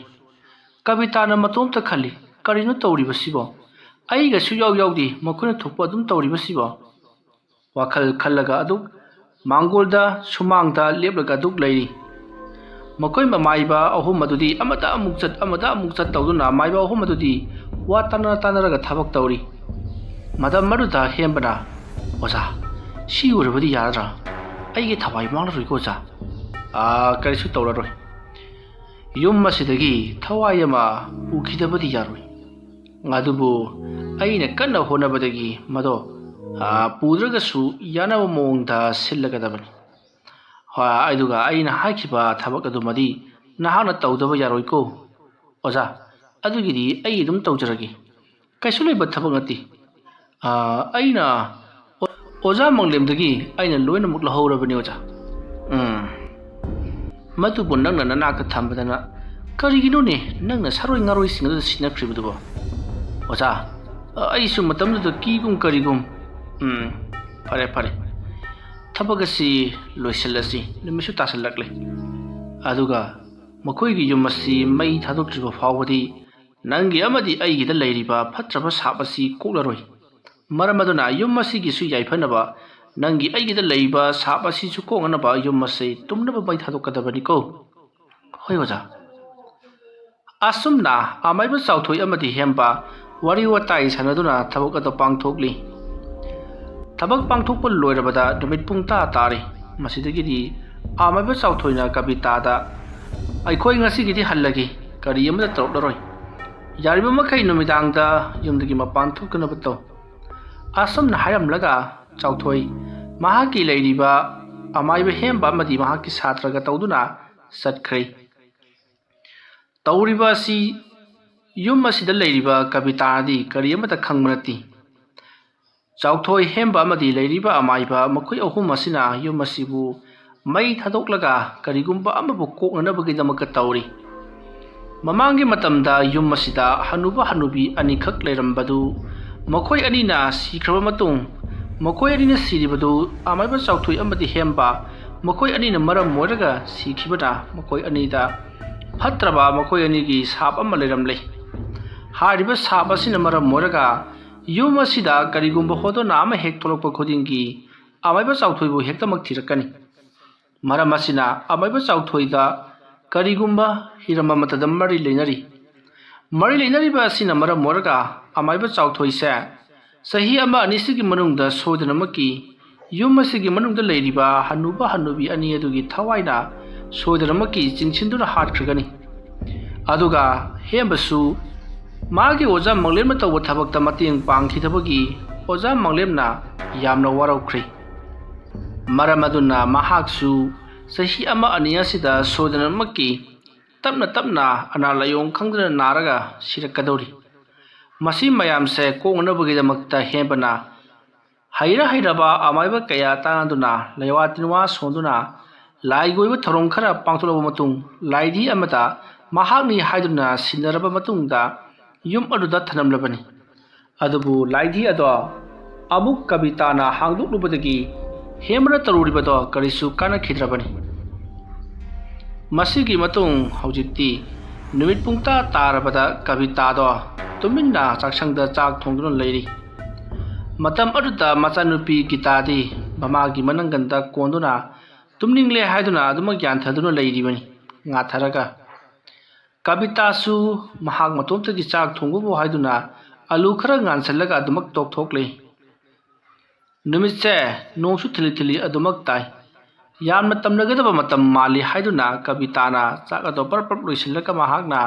ꯀꯕꯤꯇꯥꯅ ꯃꯇꯣꯝꯇ ꯈꯜꯂꯤ, "ꯀꯔꯤꯅꯣ ꯇꯧꯔꯤꯕꯁꯤꯕꯣ? ꯑꯩꯒ ꯁꯨꯌꯥꯎ ꯌꯥꯎꯗꯦ, ꯃꯈꯣꯏꯅ ꯊꯣꯛꯄ ꯑꯗꯨꯝ ꯇꯧꯔꯤꯕꯁꯤꯕꯣ?" ꯋꯥꯈꯜ ꯈꯜꯂꯒ ꯑꯗꯨꯛ ꯃꯥꯡꯒꯣꯜꯗ ꯁꯨꯃꯥꯡꯗ ꯂꯦꯞꯂꯒ ꯑꯗꯨꯛ ꯂꯩꯔꯤ꯫ ꯃꯈꯣꯏ ꯃꯃꯥꯏꯕ ꯑꯍꯨꯝ ꯑꯗꯨꯗꯤ ꯑꯃꯗ ꯑꯃꯨꯛ ꯆꯠ, ꯑꯃꯗ ꯑꯃꯨꯛ ꯆꯠ ꯇꯧꯗꯨꯅ ꯃꯥꯏꯕ ꯑꯍꯨꯝ ꯑꯗꯨꯗꯤ ꯋꯥ ꯇꯥꯅ ꯇꯥꯅꯔꯒ ꯊꯕꯛ ꯇꯧꯔꯤ꯫ ꯃꯇꯝ ꯑꯗꯨꯗ ꯍꯦꯝꯕꯅ, "ꯑꯣꯖꯥ, ꯁꯤ ꯑꯣꯏꯔꯕꯗꯤ ꯌꯥꯔꯗ꯭ꯔꯥ? ꯑꯩꯒꯤ ꯊꯋꯥꯏ ꯃꯥꯡꯂꯔꯣꯏꯀꯣ, ꯑꯣꯖꯥ?" "ꯑꯥ, ꯀꯔꯤꯁꯨ ꯇꯧꯔꯔꯣꯏ꯫ ꯌꯨꯝ ꯑꯁꯤꯗꯒꯤ ꯊꯋꯥꯏ ꯑꯃ ꯄꯨꯈꯤꯗꯕꯗꯤ ꯌꯥꯔꯣꯏ꯫ ꯑꯗꯨꯕꯨ ꯑꯩꯅ ꯀꯟꯅ ꯍꯣꯠꯅꯕꯗꯒꯤ ꯃꯗꯣ, ꯑꯥ, ꯄꯨꯗ꯭ꯔꯒꯁꯨ ꯌꯥꯅꯕ ꯃꯑꯣꯡꯗ ꯁꯤꯜꯂꯒꯗꯕꯅꯤ꯫ ꯍꯣꯏ, ꯑꯗꯨꯒ ꯑꯩꯅ ꯍꯥꯏꯈꯤꯕ ꯊꯕꯛ ꯑꯗꯨꯃꯗꯤ ꯅꯍꯥꯛꯅ ꯇꯧꯗꯕ ꯌꯥꯔꯣꯏꯀꯣ꯫ ꯑꯣꯖꯥ, ꯑꯗꯨꯒꯤꯗꯤ ꯑꯩ ꯑꯗꯨꯝ ꯇꯧꯖꯔꯒꯦ꯫ "ꯀꯩꯁꯨ ꯂꯩꯕ ꯊꯕꯛ ꯅꯠꯇꯦ꯫ ꯑꯥ, ꯑꯩꯅ ꯑꯣ-, ꯑꯣꯖꯥ ꯃꯪꯂꯦꯝꯗꯒꯤ ꯑꯩꯅ ꯂꯣꯏꯅꯃꯛ ꯂꯧꯍꯧꯔꯕꯅꯤ, ꯑꯣꯖꯥ꯫" "ꯎꯝ, ꯃꯗꯨꯕꯨ ꯅꯪꯅ ꯅꯅꯥꯛꯇ ꯊꯝꯕꯗꯅ ꯀꯔꯤꯒꯤꯅꯣꯅꯦ ꯅꯪꯅ ꯁꯥꯔꯣꯏ ꯉꯥꯔꯣꯏꯁꯤꯡ ꯑꯗꯨꯗ ꯁꯤꯟꯅꯈ꯭ꯔꯤꯕꯗꯨꯕꯣ?" "ꯑꯣꯖꯥ, ꯑꯩꯁꯨ ꯃꯇꯝꯗꯨꯗ ꯀꯤꯒꯨꯝ ꯀꯔꯤꯒꯨꯝ꯫ ꯎꯝ, ꯐꯔꯦ, ꯐꯔꯦ꯫ ꯊꯕꯛ ꯑꯁꯤ ꯂꯣꯏꯁꯤꯜꯂꯁꯤ, ꯅꯨꯃꯤꯠꯁꯨ ꯇꯥꯁꯤꯜꯂꯛꯂꯦ꯫ ꯑꯗꯨꯒ ꯃꯈꯣꯏꯒꯤ ꯌꯨꯝ ꯑꯁꯤ ꯃꯩ ꯊꯥꯗꯣꯛꯇ꯭ꯔꯤꯕ ꯐꯥꯎꯕꯗꯤ ꯅꯪꯒꯤ ꯑꯃꯗꯤ ꯑꯩꯒꯤꯗ ꯂꯩꯔꯤꯕ ꯐꯠꯇ꯭ꯔꯕ ꯁꯥꯞ ꯑꯁꯤ ꯀꯣꯛꯂꯔꯣꯏ꯫ ꯃꯔꯝ ꯑꯗꯨꯅ ꯌꯨꯝ ꯑꯁꯤꯒꯤꯁꯨ ꯌꯥꯏꯐꯅꯕ ꯅꯪꯒꯤ ꯑꯩꯒꯤꯗ ꯂꯩꯔꯤꯕ ꯁꯥꯞ ꯑꯁꯤꯁꯨ ꯀꯣꯛꯅꯅꯕ ꯌꯨꯝ ꯑꯁꯤ ꯇꯨꯝꯅꯕ ꯃꯩ ꯊꯥꯗꯣꯛꯀꯗꯕꯅꯤꯀꯣ꯫" "ꯍꯣꯏ, ꯑꯣꯖꯥ꯫" ꯑꯁꯨꯝꯅ ꯑꯃꯥꯏꯕ ꯆꯥꯎꯊꯣꯏ ꯑꯃꯗꯤ ꯍꯦꯝꯕ ꯋꯥꯔꯤ ꯋꯥꯇꯥꯏ ꯁꯥꯟꯅꯗꯨꯅ ꯊꯕꯛ ꯑꯗꯨ ꯄꯥꯡꯊꯣꯛꯂꯤ꯫ ꯊꯕꯛ ꯄꯥꯡꯊꯣꯛꯄ ꯂꯣꯏꯔꯕꯗ ꯅꯨꯃꯤꯠ ꯄꯨꯡ ꯇꯔꯥ ꯇꯥꯔꯦ꯫ ꯃꯁꯤꯗꯒꯤꯗꯤ ꯑꯃꯥꯏꯕ ꯆꯥꯎꯊꯣꯏꯅ ꯀꯕꯤꯇꯥꯗ, "ꯑꯩꯈꯣꯏ ꯉꯁꯤꯒꯤꯗꯤ ꯍꯜꯂꯒꯦ, ꯀꯔꯤ ꯑꯃꯠꯇ ꯇꯧꯔꯛꯂꯔꯣꯏ꯫ ꯌꯥꯔꯤꯕ ꯃꯈꯩ ꯅꯨꯃꯤꯗꯥꯡꯗ ꯌꯨꯝꯗꯒꯤ ꯃꯄꯥꯟ ꯊꯣꯛꯇꯅꯕ ꯇꯧ꯫" ꯑꯁꯨꯝꯅ ꯍꯥꯏꯔꯝꯂꯒ ꯆꯥꯎꯊꯣꯏ ꯃꯍꯥꯛꯀꯤ ꯂꯩꯔꯤꯕ ꯑꯃꯥꯏꯕ ꯍꯦꯝꯕ ꯑꯃꯗꯤ ꯃꯍꯥꯛꯀꯤ ꯁꯥꯇ꯭ꯔꯒ ꯇꯧꯗꯨꯅ ꯆꯠꯈ꯭ꯔꯦ꯫ ꯇꯧꯔꯤꯕ ꯑꯁꯤ ꯌꯨꯝ ꯑꯁꯤꯗ ꯂꯩꯔꯤꯕ ꯀꯕꯤꯇꯥꯅꯗꯤ ꯀꯔꯤ ꯑꯃꯠꯇ ꯈꯪꯕ ꯅꯠꯇꯦ꯫ ꯆꯥꯎꯊꯣꯏ ꯍꯦꯝꯕ ꯑꯃꯗꯤ ꯂꯩꯔꯤꯕ ꯑꯃꯥꯏꯕ ꯃꯈꯣꯏ ꯑꯍꯨꯝ ꯑꯁꯤꯅ ꯌꯨꯝ ꯑꯁꯤꯕꯨ ꯃꯩ ꯊꯥꯗꯣꯛꯂꯒ ꯀꯔꯤꯒꯨꯝꯕ ꯑꯃꯕꯨ ꯀꯣꯛꯅꯅꯕꯒꯤꯗꯃꯛꯇ ꯇꯧꯔꯤ꯫ ꯃꯃꯥꯡꯒꯤ ꯃꯇꯝꯗ ꯌꯨꯝ ꯑꯁꯤꯗ ꯍꯅꯨꯕ ꯍꯅꯨꯕꯤ ꯑꯅꯤꯈꯛ ꯂꯩꯔꯝꯕꯗꯨ ꯃꯈꯣꯏ ꯑꯅꯤꯅ ꯁꯤꯈ꯭ꯔꯕ ꯃꯇꯨꯡ, ꯃꯈꯣꯏ ꯑꯅꯤꯅ ꯁꯤꯔꯤꯕꯗꯨ ꯑꯃꯥꯏꯕ ꯆꯥꯎꯊꯣꯏ ꯑꯃꯗꯤ ꯍꯦꯝꯕ ꯃꯈꯣꯏ ꯑꯅꯤꯅ ꯃꯔꯝ ꯑꯣꯏꯔꯒ ꯁꯤꯈꯤꯕꯅ ꯃꯈꯣꯏ ꯑꯅꯤꯗ ꯐꯠꯇ꯭ꯔꯕ ꯃꯈꯣꯏ ꯑꯅꯤꯒꯤ ꯁꯥꯞ ꯑꯃ ꯂꯩꯔꯝꯂꯦ꯫ ꯍꯥꯏꯔꯤꯕ ꯁꯥꯞ ꯑꯁꯤꯅ ꯃꯔꯝ ꯑꯣꯏꯔꯒ ꯌꯨꯝ ꯑꯁꯤꯗ ꯀꯔꯤꯒꯨꯝꯕ ꯍꯣꯗꯣꯅꯥ ꯑꯃ ꯍꯦꯛ ꯊꯣꯛꯂꯛꯄ ꯈꯨꯗꯤꯡꯒꯤ ꯑꯃꯥꯏꯕ ꯆꯥꯎꯊꯣꯏꯕꯨ ꯍꯦꯛꯇꯃꯛ ꯊꯤꯔꯛꯀꯅꯤ꯫ ꯃꯔꯝ ꯑꯁꯤꯅ ꯑꯃꯥꯏꯕ ꯆꯥꯎꯊꯣꯏꯗ ꯀꯔꯤꯒꯨꯝꯕ ꯍꯤꯔꯝ ꯑꯃꯠꯇꯗ ꯃꯔꯤ ꯂꯩꯅꯔꯤ꯫ ꯃꯔꯤ ꯂꯩꯅꯔꯤꯕ ꯑꯁꯤꯅ ꯃꯔꯝ ꯑꯣꯏꯔꯒ ꯑꯃꯥꯏꯕ ꯆꯥꯎꯊꯣꯏꯁꯦ ꯆꯍꯤ ꯑꯃ ꯑꯅꯤꯁꯤꯒꯤ ꯃꯅꯨꯡꯗ ꯁꯣꯏꯗꯅꯃꯛꯀꯤ ꯌꯨꯝ ꯑꯁꯤꯒꯤ ꯃꯅꯨꯡꯗ ꯂꯩꯔꯤꯕ ꯍꯅꯨꯕ ꯍꯅꯨꯕꯤ ꯑꯅꯤ ꯑꯗꯨꯒꯤ ꯊꯋꯥꯏꯅ ꯁꯣꯏꯗꯅꯃꯛꯀꯤ ꯆꯤꯡꯁꯤꯟꯗꯨꯅ ꯍꯥꯠꯈ꯭ꯔꯒꯅꯤ꯫ ꯑꯗꯨꯒ ꯍꯦꯝꯕꯁꯨ ꯃꯥꯒꯤ ꯑꯣꯖꯥ ꯃꯪꯂꯦꯝꯅ ꯇꯧꯕ ꯊꯕꯛꯇ ꯃꯇꯦꯡ ꯄꯥꯡꯈꯤꯗꯕꯒꯤ ꯑꯣꯖꯥ ꯃꯪꯂꯦꯝꯅ ꯌꯥꯝꯅ ꯋꯥꯔꯧꯈ꯭ꯔꯦ꯫ ꯃꯔꯝ ꯑꯗꯨꯅ ꯃꯍꯥꯛꯁꯨ ꯆꯍꯤ ꯑꯃ ꯑꯅꯤ ꯑꯁꯤꯗ ꯁꯣꯏꯗꯅꯃꯛꯀꯤ ꯇꯞꯅ ꯇꯞꯅ ꯑꯅꯥ ꯂꯥꯏꯌꯣꯡ ꯈꯪꯗꯅ ꯅꯥꯔꯒ ꯁꯤꯔꯛꯀꯗꯧꯔꯤ꯫ ꯃꯁꯤ ꯃꯌꯥꯝꯁꯦ ꯀꯣꯛꯅꯅꯕꯒꯤꯗꯃꯛꯇ ꯍꯦꯟꯕꯅ ꯍꯩꯔ ꯍꯩꯔꯕ ꯑꯃꯥꯏꯕ ꯀꯌꯥ ꯇꯥꯟꯅꯗꯨꯅ, ꯂꯩꯋꯥ ꯇꯤꯟꯋꯥ ꯁꯣꯟꯗꯨꯅ, ꯂꯥꯏꯒꯤ ꯑꯣꯏꯕ ꯊꯧꯔꯝ ꯈꯔ ꯄꯥꯡꯊꯣꯛꯂꯕ ꯃꯇꯨꯡ, ꯂꯥꯏꯙꯤ ꯑꯃꯗ ꯃꯍꯥꯛꯅꯤ ꯍꯥꯏꯗꯨꯅ ꯁꯤꯟꯅꯔꯕ ꯃꯇꯨꯡꯗ ꯌꯨꯝ ꯑꯗꯨꯗ ꯊꯅꯝꯂꯕꯅꯤ꯫ ꯑꯗꯨꯕꯨ ꯂꯥꯏꯙꯤ ꯑꯗꯣ ꯑꯃꯨꯛ ꯀꯕꯤꯇꯥꯅ ꯍꯥꯡꯗꯣꯛꯂꯨꯕꯗꯒꯤ ꯍꯦꯝꯕꯅ ꯇꯧꯔꯨꯔꯤꯕꯗꯣ ꯀꯔꯤꯁꯨ ꯀꯥꯟꯅꯈꯤꯗ꯭ꯔꯕꯅꯤ꯫ ꯃꯁꯤꯒꯤ ꯃꯇꯨꯡ ꯍꯧꯖꯤꯛꯇꯤ ꯅꯨꯃꯤꯠ ꯄꯨꯡꯇꯥ ꯇꯥꯔꯕꯗ ꯀꯕꯤꯇꯥꯗꯣ ꯇꯨꯃꯤꯟꯅ ꯆꯥꯛꯁꯪꯗ ꯆꯥꯛ ꯊꯣꯡꯗꯨꯅ ꯂꯩꯔꯤ꯫ ꯃꯇꯝ ꯑꯗꯨꯗ ꯃꯆꯥꯅꯨꯄꯤ ꯒꯤꯇꯥꯗꯤ ꯃꯃꯥꯒꯤ ꯃꯅꯪꯒꯟꯗ ꯀꯣꯟꯗꯨꯅ ꯇꯨꯝꯅꯤꯡꯂꯦ ꯍꯥꯏꯗꯨꯅ ꯑꯗꯨꯃꯛ ꯌꯥꯟꯊꯗꯨꯅ ꯂꯩꯔꯤꯕꯅꯤ꯫ ꯉꯥꯊꯔꯒ ꯀꯕꯤꯇꯥꯁꯨ ꯃꯍꯥꯛ ꯃꯇꯣꯝꯇꯒꯤ ꯆꯥꯛ ꯊꯣꯡꯕꯕꯨ ꯍꯥꯏꯗꯨꯅ ꯑꯂꯨ ꯈꯔ ꯉꯥꯟꯁꯤꯜꯂꯒ ꯑꯗꯨꯃꯛ ꯇꯣꯛꯊꯣꯛꯂꯤ꯫ ꯅꯨꯃꯤꯠꯁꯦ ꯅꯣꯡꯁꯨ ꯊꯤꯂꯤ ꯊꯤꯂꯤ ꯑꯗꯨꯃꯛ ꯇꯥꯏ꯫ ꯌꯥꯝꯅ ꯇꯝꯅꯒꯗꯕ ꯃꯇꯝ ꯃꯥꯜꯂꯤ ꯍꯥꯏꯗꯨꯅ ꯀꯕꯤꯇꯥꯅ ꯆꯥꯛ ꯑꯗꯣ ꯄꯔꯞ ꯄꯔꯞ ꯂꯣꯏꯁꯤꯜꯂꯒ ꯃꯍꯥꯛꯅ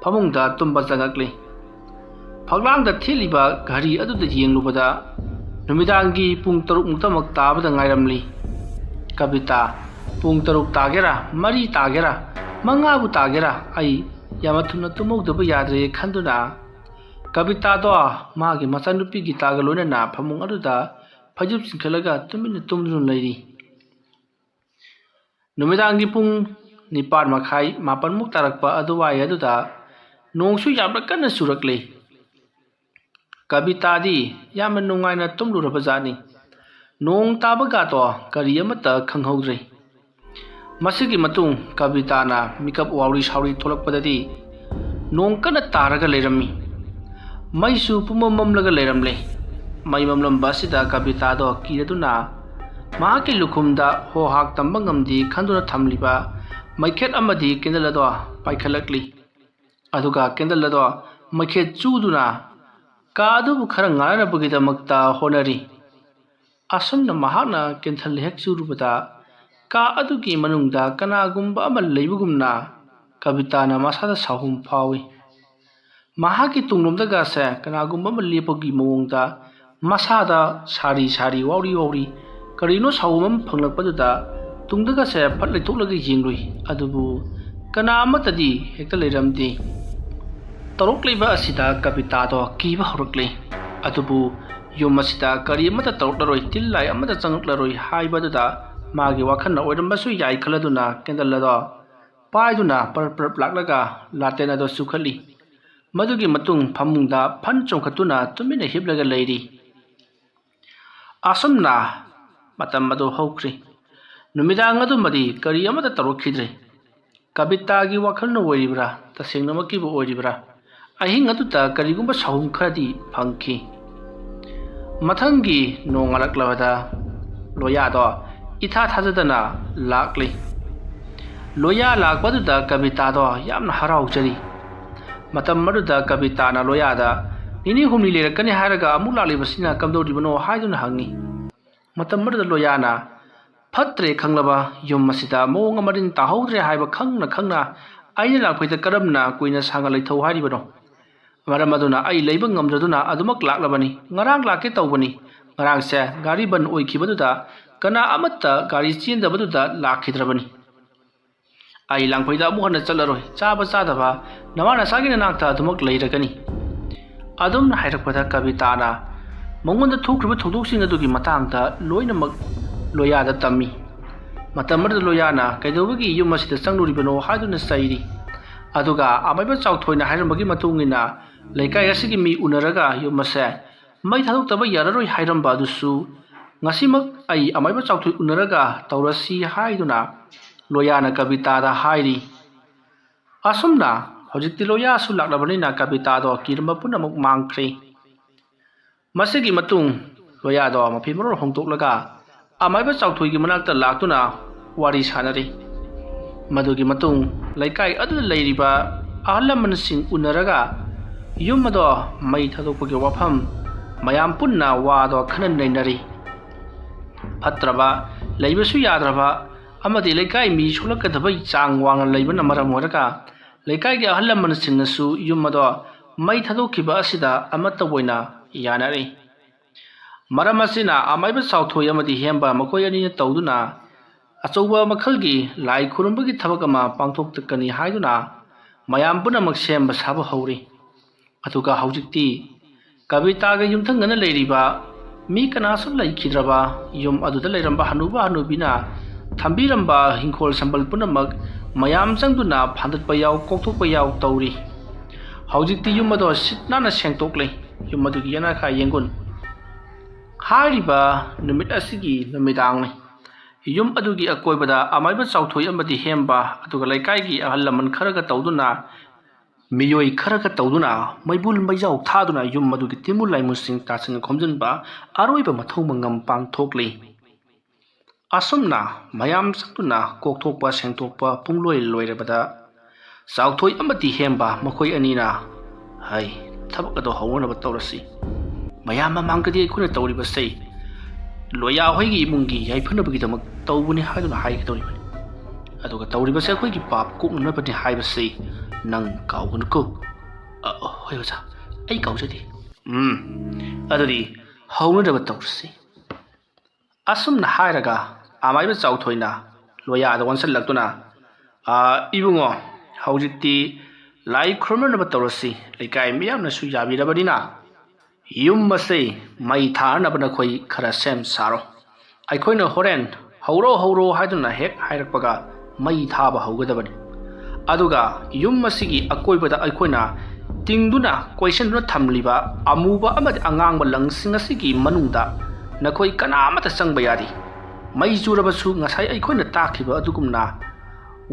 ꯐꯃꯨꯡꯗ ꯇꯨꯝꯕ ꯆꯪꯉꯛꯂꯤ꯫ ꯐꯛꯂꯥꯡꯗ ꯊꯦꯠꯂꯤꯕ ꯘꯔꯤ ꯑꯗꯨꯗ ꯌꯦꯡꯂꯨꯕꯗ ꯅꯨꯃꯤꯗꯥꯡꯒꯤ ꯄꯨꯡ ꯇꯔꯨꯛ ꯃꯨꯛꯇꯃꯛ ꯇꯥꯕꯗ ꯉꯥꯏꯔꯝꯂꯤ꯫ ꯀꯕꯤꯇꯥ, "ꯄꯨꯡ ꯇꯔꯨꯛ ꯇꯥꯒꯦꯔꯥ, ꯃꯔꯤ ꯇꯥꯒꯦꯔꯥ, ꯃꯉꯥꯕꯨ ꯇꯥꯒꯦꯔꯥ, ꯑꯩ ꯌꯥꯝꯅ ꯊꯨꯅ ꯇꯨꯝꯍꯧꯗꯕ ꯌꯥꯗ꯭ꯔꯦ" ꯈꯟꯗꯨꯅ ꯀꯕꯤꯇꯥꯗꯣ ꯃꯥꯒꯤ ꯃꯆꯥꯅꯨꯄꯤ ꯒꯤꯇꯥꯒ ꯂꯣꯏꯅꯅ ꯐꯃꯨꯡ ꯑꯗꯨꯗ ꯐꯩꯖꯨꯞ ꯆꯤꯡꯈꯠꯂꯒ ꯇꯨꯃꯤꯟꯅ ꯇꯨꯝꯗꯨꯅ ꯂꯩꯔꯤ꯫ ꯅꯨꯃꯤꯗꯥꯡꯒꯤ ꯄꯨꯡ ꯅꯤꯄꯥꯟ ꯃꯈꯥꯏ, ꯃꯥꯄꯟꯃꯨꯛ ꯇꯥꯔꯛꯄ ꯑꯗꯨꯋꯥꯏ ꯑꯗꯨꯗ ꯅꯣꯡꯁꯨ ꯌꯥꯝꯅ ꯀꯟꯅ ꯆꯨꯔꯛꯂꯤ꯫ ꯀꯕꯤꯇꯥꯗꯤ ꯌꯥꯝꯅ ꯅꯨꯡꯉꯥꯏꯅ ꯇꯨꯝꯂꯨꯔꯕ ꯖꯥꯠꯅꯤ꯫ ꯅꯣꯡ ꯇꯥꯕꯒꯥꯗꯣ ꯀꯔꯤ ꯑꯃꯠꯇ ꯈꯪꯍꯧꯗ꯭ꯔꯦ꯫ ꯃꯁꯤꯒꯤ ꯃꯇꯨꯡ ꯀꯕꯤꯇꯥꯅ ꯃꯤꯀꯞ ꯋꯥꯎꯔꯤ ꯁꯥꯎꯔꯤ ꯊꯣꯛꯂꯛꯄꯗꯗꯤ ꯅꯣꯡ ꯀꯟꯅ ꯇꯥꯔꯒ ꯂꯩꯔꯝꯃꯤ꯫ ꯃꯩꯁꯨ ꯄꯨꯝꯃꯝ ꯃꯝꯂꯒ ꯂꯩꯔꯝꯂꯦ꯫ ꯃꯩ ꯃꯝꯂꯝꯕ ꯑꯁꯤꯗ ꯀꯕꯤꯇꯥꯗꯣ ꯀꯤꯔꯗꯨꯅ ꯃꯍꯥꯛꯀꯤ ꯂꯨꯈꯨꯝꯗ ꯍꯣ ꯍꯥꯛ ꯇꯝꯕ ꯉꯝꯗꯦ ꯈꯟꯗꯨꯅ ꯊꯝꯂꯤꯕ ꯃꯩꯈꯦꯠ ꯑꯃꯗꯤ ꯀꯦꯟꯗꯜ ꯑꯗꯣ ꯄꯥꯏꯈꯠꯂꯛꯂꯤ꯫ ꯑꯗꯨꯒ ꯀꯦꯟꯗꯜ ꯑꯗꯣ ꯃꯩꯈꯦꯠ ꯆꯨꯗꯨꯅ ꯀꯥ ꯑꯗꯨꯕꯨ ꯈꯔ ꯉꯥꯟꯅꯅꯕꯒꯤꯗꯃꯛꯇ ꯍꯣꯠꯅꯔꯤ꯫ ꯑꯁꯨꯝꯅ ꯃꯍꯥꯛꯅ ꯀꯦꯟꯗꯜ ꯍꯦꯛ ꯆꯨꯔꯨꯕꯗ ꯀꯥ ꯑꯗꯨꯒꯤ ꯃꯅꯨꯡꯗ ꯀꯅꯥꯒꯨꯝꯕ ꯑꯃ ꯂꯩꯕꯒꯨꯝꯅ ꯀꯕꯤꯇꯥꯅ ꯃꯁꯥꯗ ꯁꯥꯎꯍꯨꯝ ꯐꯥꯎꯏ꯫ ꯃꯍꯥꯛꯀꯤ ꯇꯨꯡꯂꯣꯝꯗꯒꯁꯦ ꯀꯅꯥꯒꯨꯝꯕ ꯑꯃ ꯂꯦꯞꯄꯒꯤ ꯃꯑꯣꯡꯗ ꯃꯁꯥꯗ ꯁꯥꯔꯤ ꯁꯥꯔꯤ ꯋꯥꯎꯔꯤ ꯋꯥꯎꯔꯤ ꯀꯔꯤꯅꯣ ꯁꯥꯎꯍꯨꯝ ꯑꯃ ꯐꯪꯂꯛꯄꯗꯨꯗ ꯇꯨꯡꯗꯒꯁꯦ ꯐꯠ ꯂꯩꯊꯣꯛꯂꯒ ꯌꯦꯡꯂꯨꯏ꯫ ꯑꯗꯨꯕꯨ ꯀꯅꯥ ꯑꯃꯠꯇꯗꯤ ꯍꯦꯛꯇ ꯂꯩꯔꯝꯗꯦ꯫ ꯇꯧꯔꯛꯂꯤꯕ ꯑꯁꯤꯗ ꯀꯕꯤꯇꯥꯗꯣ ꯀꯤꯕ ꯍꯧꯔꯛꯂꯤ꯫ ꯑꯗꯨꯕꯨ ꯌꯨꯝ ꯑꯁꯤꯗ ꯀꯔꯤ ꯑꯃꯠꯇ ꯇꯧꯔꯛꯂꯔꯣꯏ, ꯇꯤꯜ ꯂꯥꯏ ꯑꯃꯠꯇ ꯆꯪꯂꯛꯂꯔꯣꯏ ꯍꯥꯏꯕꯗꯨꯗ ꯃꯥꯒꯤ ꯋꯥꯈꯜꯅ ꯑꯣꯏꯔꯝꯕꯁꯨ ꯌꯥꯏ ꯈꯜꯂꯗꯨꯅ ꯀꯦꯟꯗꯜ ꯑꯗꯣ ꯄꯥꯏꯗꯨꯅ ꯄꯔꯞ ꯄꯔꯞ ꯂꯥꯛꯂꯒ ꯂꯥꯇꯦꯟ ꯑꯗꯣ ꯆꯨꯈꯠꯂꯤ꯫ ꯃꯗꯨꯒꯤ ꯃꯇꯨꯡ ꯐꯃꯨꯡꯗ ꯐꯟ ꯆꯣꯡꯈꯠꯇꯨꯅ ꯇꯨꯃꯤꯟꯅ ꯍꯤꯞꯂꯒ ꯂꯩꯔꯤ꯫ ꯑꯁꯨꯝꯅ ꯃꯇꯝ ꯑꯗꯨ ꯍꯧꯈ꯭ꯔꯤ꯫ ꯅꯨꯃꯤꯗꯥꯡ ꯑꯗꯨꯃꯗꯤ ꯀꯔꯤ ꯑꯃꯠꯇ ꯇꯧꯔꯛꯈꯤꯗ꯭ꯔꯦ꯫ ꯀꯕꯤꯇꯥꯒꯤ ꯋꯥꯈꯜꯅ ꯑꯣꯏꯔꯤꯕ꯭ꯔꯥ, ꯇꯁꯦꯡꯅꯃꯛꯀꯤꯕꯨ ꯑꯣꯏꯔꯤꯕ꯭ꯔꯥ? ꯑꯍꯤꯡ ꯑꯗꯨꯗ ꯀꯔꯤꯒꯨꯝꯕ ꯁꯥꯍꯨꯝ ꯈꯔꯗꯤ ꯐꯪꯈꯤ꯫ ꯃꯊꯪꯒꯤ ꯅꯣꯡꯉꯥꯜꯂꯛꯂꯕꯗ ꯂꯣꯌꯥꯗꯣ ꯏꯊꯥ ꯊꯥꯖꯗꯅ ꯂꯥꯛꯂꯤ꯫ ꯂꯣꯌꯥ ꯂꯥꯛꯄꯗꯨꯗ ꯀꯕꯤꯇꯥꯗꯣ ꯌꯥꯝꯅ ꯍꯔꯥꯎꯖꯔꯤ꯫ ꯃꯇꯝ ꯑꯗꯨꯗ ꯀꯕꯤꯇꯥꯅ ꯂꯣꯌꯥꯗ, "ꯅꯤꯅꯤ ꯍꯨꯝꯅꯤ ꯂꯩꯔꯛꯀꯅꯤ ꯍꯥꯏꯔꯒ ꯑꯃꯨꯛ ꯂꯥꯛꯂꯤꯕꯁꯤꯅ ꯀꯝꯗꯧꯔꯤꯕꯅꯣ?" ꯍꯥꯏꯗꯨꯅ ꯍꯪꯉꯤ꯫ ꯃꯇꯝ ꯑꯗꯨꯗ ꯂꯣꯌꯥꯅ, "ꯐꯠꯇ꯭ꯔꯦ ꯈꯪꯂꯕ ꯌꯨꯝ ꯑꯁꯤꯗ ꯃꯑꯣꯡ ꯑꯃꯔꯤꯟ ꯇꯥꯍꯧꯗ꯭ꯔꯦ ꯍꯥꯏꯕ ꯈꯪꯅ ꯈꯪꯅ ꯑꯩꯅ ꯂꯥꯛꯄꯩꯗ ꯀꯔꯝꯅ ꯀꯨꯏꯅ ꯁꯥꯡꯅ ꯂꯩꯊꯧ ꯍꯥꯏꯔꯤꯕꯅꯣ? ꯃꯔꯝ ꯑꯗꯨꯅ ꯑꯩ ꯂꯩꯕ ꯉꯝꯗ꯭ꯔꯗꯨꯅ ꯑꯗꯨꯃꯛ ꯂꯥꯛꯂꯕꯅꯤ꯫ ꯉꯔꯥꯡ ꯂꯥꯛꯀꯦ ꯇꯧꯕꯅꯤ꯫ ꯉꯔꯥꯡꯁꯦ ꯒꯥꯔꯤ ꯕꯟ ꯑꯣꯏꯈꯤꯕꯗꯨꯗ ꯀꯅꯥ ꯑꯃꯠꯇ ꯒꯥꯔꯤ ꯆꯦꯟꯗꯕꯗꯨꯗ ꯂꯥꯛꯈꯤꯗ꯭ꯔꯕꯅꯤ꯫ ꯑꯩ ꯂꯥꯡꯐꯩꯗ ꯑꯃꯨꯛ ꯍꯟꯅ ꯆꯠꯂꯔꯣꯏ꯫ ꯆꯥꯕ ꯆꯥꯗꯕ ꯅꯃꯥ ꯅꯆꯥꯒꯤ ꯅꯅꯥꯛꯇ ꯑꯗꯨꯃꯛ ꯂꯩꯔꯒꯅꯤ꯫" ꯑꯗꯨꯝꯅ ꯍꯥꯏꯔꯛꯄꯗ ꯀꯕꯤꯇꯥꯅ ꯃꯉꯣꯟꯗ ꯊꯣꯛꯈ꯭ꯔꯤꯕ ꯊꯧꯗꯣꯛꯁꯤꯡ ꯑꯗꯨꯒꯤ ꯃꯇꯥꯡꯗ ꯂꯣꯏꯅꯃꯛ ꯂꯣꯌꯥꯗ ꯇꯝꯃꯤ꯫ ꯃꯇꯝ ꯑꯗꯨꯗ ꯂꯣꯌꯥꯅ ꯀꯩꯗꯧꯕꯒꯤ ꯌꯨꯝ ꯑꯁꯤꯗ ꯆꯪꯂꯨꯔꯤꯕꯅꯣ ꯍꯥꯏꯗꯨꯅ ꯆꯩꯔꯤ꯫ ꯑꯗꯨꯒ ꯑꯃꯥꯏꯕ ꯆꯥꯎꯊꯣꯏꯅ ꯍꯥꯏꯔꯝꯕꯒꯤ ꯃꯇꯨꯡ ꯏꯟꯅ ꯂꯩꯀꯥꯏ ꯑꯁꯤꯒꯤ ꯃꯤ ꯎꯅꯔꯒ ꯌꯨꯝ ꯑꯁꯦ ꯃꯩ ꯊꯥꯗꯣꯛꯇꯕ ꯌꯥꯔꯔꯣꯏ ꯍꯥꯏꯔꯝꯕ ꯑꯗꯨꯁꯨ ꯉꯁꯤꯃꯛ ꯑꯩ ꯑꯃꯥꯏꯕ ꯆꯥꯎꯊꯣꯏ ꯎꯅꯔꯒ ꯇꯧꯔꯁꯤ ꯍꯥꯏꯗꯨꯅ ꯂꯣꯌꯥꯅ ꯀꯕꯤꯇꯥꯗ ꯍꯥꯏꯔꯤ꯫ ꯑꯁꯨꯝꯅ ꯍꯧꯖꯤꯛꯇꯤ ꯂꯣꯌꯥꯁꯨ ꯂꯥꯛꯂꯕꯅꯤꯅ ꯀꯕꯤꯇꯥꯗꯣ ꯀꯤꯔꯝꯕ ꯄꯨꯝꯅꯃꯛ ꯃꯥꯡꯈ꯭ꯔꯦ꯫ ꯃꯁꯤꯒꯤ ꯃꯇꯨꯡ ꯂꯣꯌꯥꯗꯣ ꯃꯐꯤ ꯃꯔꯣꯜ ꯍꯣꯡꯗꯣꯛꯂꯒ ꯑꯃꯥꯏꯕ ꯆꯥꯎꯊꯣꯏꯒꯤ ꯃꯅꯥꯛꯇ ꯂꯥꯛꯇꯨꯅ ꯋꯥꯔꯤ ꯁꯥꯟꯅꯔꯤ꯫ ꯃꯗꯨꯒꯤ ꯃꯇꯨꯡ ꯂꯩꯀꯥꯏ ꯑꯗꯨꯗ ꯂꯩꯔꯤꯕ ꯑꯍꯜ ꯂꯃꯟꯁꯤꯡ ꯎꯅꯔꯒ ꯌꯨꯝ ꯑꯗꯣ ꯃꯩ ꯊꯥꯗꯣꯛꯄꯒꯤ ꯋꯥꯐꯝ ꯃꯌꯥꯝ ꯄꯨꯟꯅ ꯋꯥꯗꯣ ꯈꯟꯅ ꯅꯩꯅꯔꯤ꯫ ꯐꯠꯇ꯭ꯔꯕ, ꯂꯩꯕꯁꯨ ꯌꯥꯗ꯭ꯔꯕ ꯑꯃꯗꯤ ꯂꯩꯀꯥꯏ ꯃꯤ ꯁꯣꯛꯂꯛꯀꯗꯕꯒꯤ ꯆꯥꯡ ꯋꯥꯡꯅ ꯂꯩꯕꯅ ꯃꯔꯝ ꯑꯣꯏꯔꯒ ꯂꯩꯀꯥꯏꯒꯤ ꯑꯍꯜ ꯂꯃꯟꯁꯤꯡꯅꯁꯨ ꯌꯨꯝ ꯑꯗꯣ ꯃꯩ ꯊꯥꯗꯣꯛꯈꯤꯕ ꯑꯁꯤꯗ ꯑꯃꯠꯇ ꯑꯣꯏꯅ ꯌꯥꯅꯔꯤ꯫ ꯃꯔꯝ ꯑꯁꯤꯅ ꯑꯃꯥꯏꯕ ꯆꯥꯎꯊꯣꯏ ꯑꯃꯗꯤ ꯍꯦꯝꯕ ꯃꯈꯣꯏ ꯑꯅꯤꯅ ꯇꯧꯗꯨꯅ ꯑꯆꯧꯕ ꯃꯈꯜꯒꯤ ꯂꯥꯏ ꯈꯨꯔꯨꯝꯕꯒꯤ ꯊꯕꯛ ꯑꯃ ꯄꯥꯡꯊꯣꯛꯀꯅꯤ ꯍꯥꯏꯗꯨꯅ ꯃꯌꯥꯝ ꯄꯨꯝꯅꯃꯛ ꯁꯦꯝꯕ ꯁꯥꯕ ꯍꯧꯔꯤ꯫ ꯑꯗꯨꯒ ꯍꯧꯖꯤꯛꯇꯤ ꯀꯕꯤꯇꯥꯒ ꯌꯨꯝꯊꯪꯅꯅ ꯂꯩꯔꯤꯕ ꯃꯤ ꯀꯅꯥꯁꯨ ꯂꯩꯈꯤꯗ꯭ꯔꯕ ꯌꯨꯝ ꯑꯗꯨꯗ ꯂꯩꯔꯝꯕ ꯍꯅꯨꯕ ꯍꯅꯨꯕꯤꯅ ꯊꯝꯕꯤꯔꯝꯕ ꯍꯤꯡꯈꯣꯜ ꯁꯝꯕꯜ ꯄꯨꯝꯅꯃꯛ ꯃꯌꯥꯝ ꯆꯪꯗꯨꯅ ꯐꯥꯟꯗꯠꯄ ꯌꯥꯎ, ꯀꯣꯛꯊꯣꯛꯄ ꯌꯥꯎ ꯇꯧꯔꯤ꯫ ꯍꯧꯖꯤꯛꯇꯤ ꯌꯨꯝ ꯑꯗꯣ ꯁꯤꯠ ꯅꯥꯟꯅ ꯁꯦꯡꯗꯣꯛꯂꯦ꯫ ꯌꯨꯝ ꯑꯗꯨꯒꯤ ꯌꯦꯅꯈꯥ ꯌꯦꯡꯒꯨꯟ꯫ ꯍꯥꯏꯔꯤꯕ ꯅꯨꯃꯤꯠ ꯑꯁꯤꯒꯤ ꯅꯨꯃꯤꯗꯥꯡꯅꯤ꯫ ꯌꯨꯝ ꯑꯗꯨꯒꯤ ꯑꯀꯣꯏꯕꯗ ꯑꯃꯥꯏꯕ ꯆꯥꯎꯊꯣꯏ ꯑꯃꯗꯤ ꯍꯦꯝꯕ, ꯑꯗꯨꯒ ꯂꯩꯀꯥꯏꯒꯤ ꯑꯍꯜ ꯂꯃꯟ ꯈꯔꯒ ꯇꯧꯗꯨꯅ, ꯃꯤꯑꯣꯏ ꯈꯔꯒ ꯇꯧꯗꯨꯅ ꯃꯩꯕꯨꯜ ꯃꯩꯖꯥꯎ ꯊꯥꯗꯨꯅ ꯌꯨꯝ ꯑꯗꯨꯒꯤ ꯇꯤꯃꯨ ꯂꯥꯏꯃꯨꯁꯤꯡ ꯇꯥꯁꯤꯟ ꯈꯣꯝꯖꯤꯟꯕ ꯑꯔꯣꯏꯕ ꯃꯊꯧ ꯃꯉꯝ ꯄꯥꯡꯊꯣꯛꯂꯤ꯫ ꯑꯁꯨꯝꯅ ꯃꯌꯥꯝ ꯆꯪꯗꯨꯅ ꯀꯣꯛꯊꯣꯛꯄ ꯁꯦꯡꯗꯣꯛꯄ ꯄꯨꯡꯂꯣꯏ ꯂꯣꯏꯔꯕꯗ, ꯆꯥꯎꯊꯣꯏ ꯑꯃꯗꯤ ꯍꯦꯝꯕ ꯃꯈꯣꯏ ꯑꯅꯤꯅ, "ꯍꯩ, ꯊꯕꯛ ꯑꯗꯨ ꯍꯧꯅꯅꯕ ꯇꯧꯔꯁꯤ꯫ ꯃꯌꯥꯝ ꯃꯃꯥꯡꯗꯗꯤ ꯑꯩꯈꯣꯏꯅ ꯇꯧꯔꯤꯕꯁꯦ ꯂꯣꯌꯥ ꯍꯣꯏꯒꯤ ꯏꯃꯨꯡꯒꯤ ꯌꯥꯏꯐꯅꯕꯒꯤꯗꯃꯛ ꯇꯧꯕꯅꯤ ꯍꯥꯏꯗꯨꯅ ꯍꯥꯏꯒꯗꯧꯔꯤꯕꯅꯤ꯫ ꯑꯗꯨꯒ ꯇꯧꯔꯤꯕꯁꯦ ꯑꯩꯈꯣꯏꯒꯤ ꯄꯥꯞ ꯀꯣꯛꯅꯅꯕꯅꯤ ꯍꯥꯏꯕꯁꯤ ꯅꯪ ꯀꯥꯎꯒꯅꯨꯀꯣ꯫" "ꯑ, ꯍꯣꯏ ꯑꯣꯖꯥ, ꯑꯩ ꯀꯥꯎꯖꯗꯦ꯫ ꯎꯝ, ꯑꯗꯨꯗꯤ ꯍꯧꯅꯅꯕ ꯇꯧꯔꯁꯤ꯫" ꯑꯁꯨꯝꯅ ꯍꯥꯏꯔꯒ ꯑꯃꯥꯏꯕ ꯆꯥꯎꯊꯣꯏꯅ ꯂꯣꯌꯥꯗ ꯑꯣꯟꯁꯤꯜꯂꯛꯇꯨꯅ, "ꯑ, ꯏꯕꯨꯡꯉꯣ, ꯍꯧꯖꯤꯛꯇꯤ ꯂꯥꯏ ꯈꯨꯔꯨꯝꯅꯅꯕ ꯇꯧꯔꯁꯤ꯫ ꯂꯩꯀꯥꯏ ꯃꯤꯌꯥꯝꯅꯁꯨ ꯌꯥꯕꯤꯔꯕꯅꯤꯅ ꯌꯨꯝ ꯑꯁꯤ ꯃꯩ ꯊꯥꯅꯕ ꯅꯈꯣꯏ ꯈꯔ ꯁꯦꯝ ꯁꯥꯔꯣ꯫ ꯑꯩꯈꯣꯏꯅ ꯍꯣꯔꯦꯟ 'ꯍꯧꯔꯣ, ꯍꯧꯔꯣ' ꯍꯥꯏꯗꯨꯅ ꯍꯦꯛ ꯍꯥꯏꯔꯛꯄꯒ ꯃꯩ ꯊꯥꯕ ꯍꯧꯒꯗꯕꯅꯤ꯫ ꯑꯗꯨꯒ ꯌꯨꯝ ꯑꯁꯤꯒꯤ ꯑꯀꯣꯏꯕꯗ ꯑꯩꯈꯣꯏꯅ ꯇꯤꯡꯗꯨꯅ ꯀꯣꯏꯁꯤꯟꯗꯨꯅ ꯊꯝꯂꯤꯕ ꯑꯃꯨꯕ ꯑꯃꯗꯤ ꯑꯉꯥꯡꯕ ꯂꯪꯁꯤꯡ ꯑꯁꯤꯒꯤ ꯃꯅꯨꯡꯗ ꯅꯈꯣꯏ ꯀꯅꯥ ꯑꯃꯠꯇ ꯆꯪꯕ ꯌꯥꯗꯦ꯫ ꯃꯩ ꯆꯨꯔꯕꯁꯨ ꯉꯁꯥꯏ ꯑꯩꯈꯣꯏꯅ ꯇꯥꯛꯈꯤꯕ ꯑꯗꯨꯒꯨꯝꯅ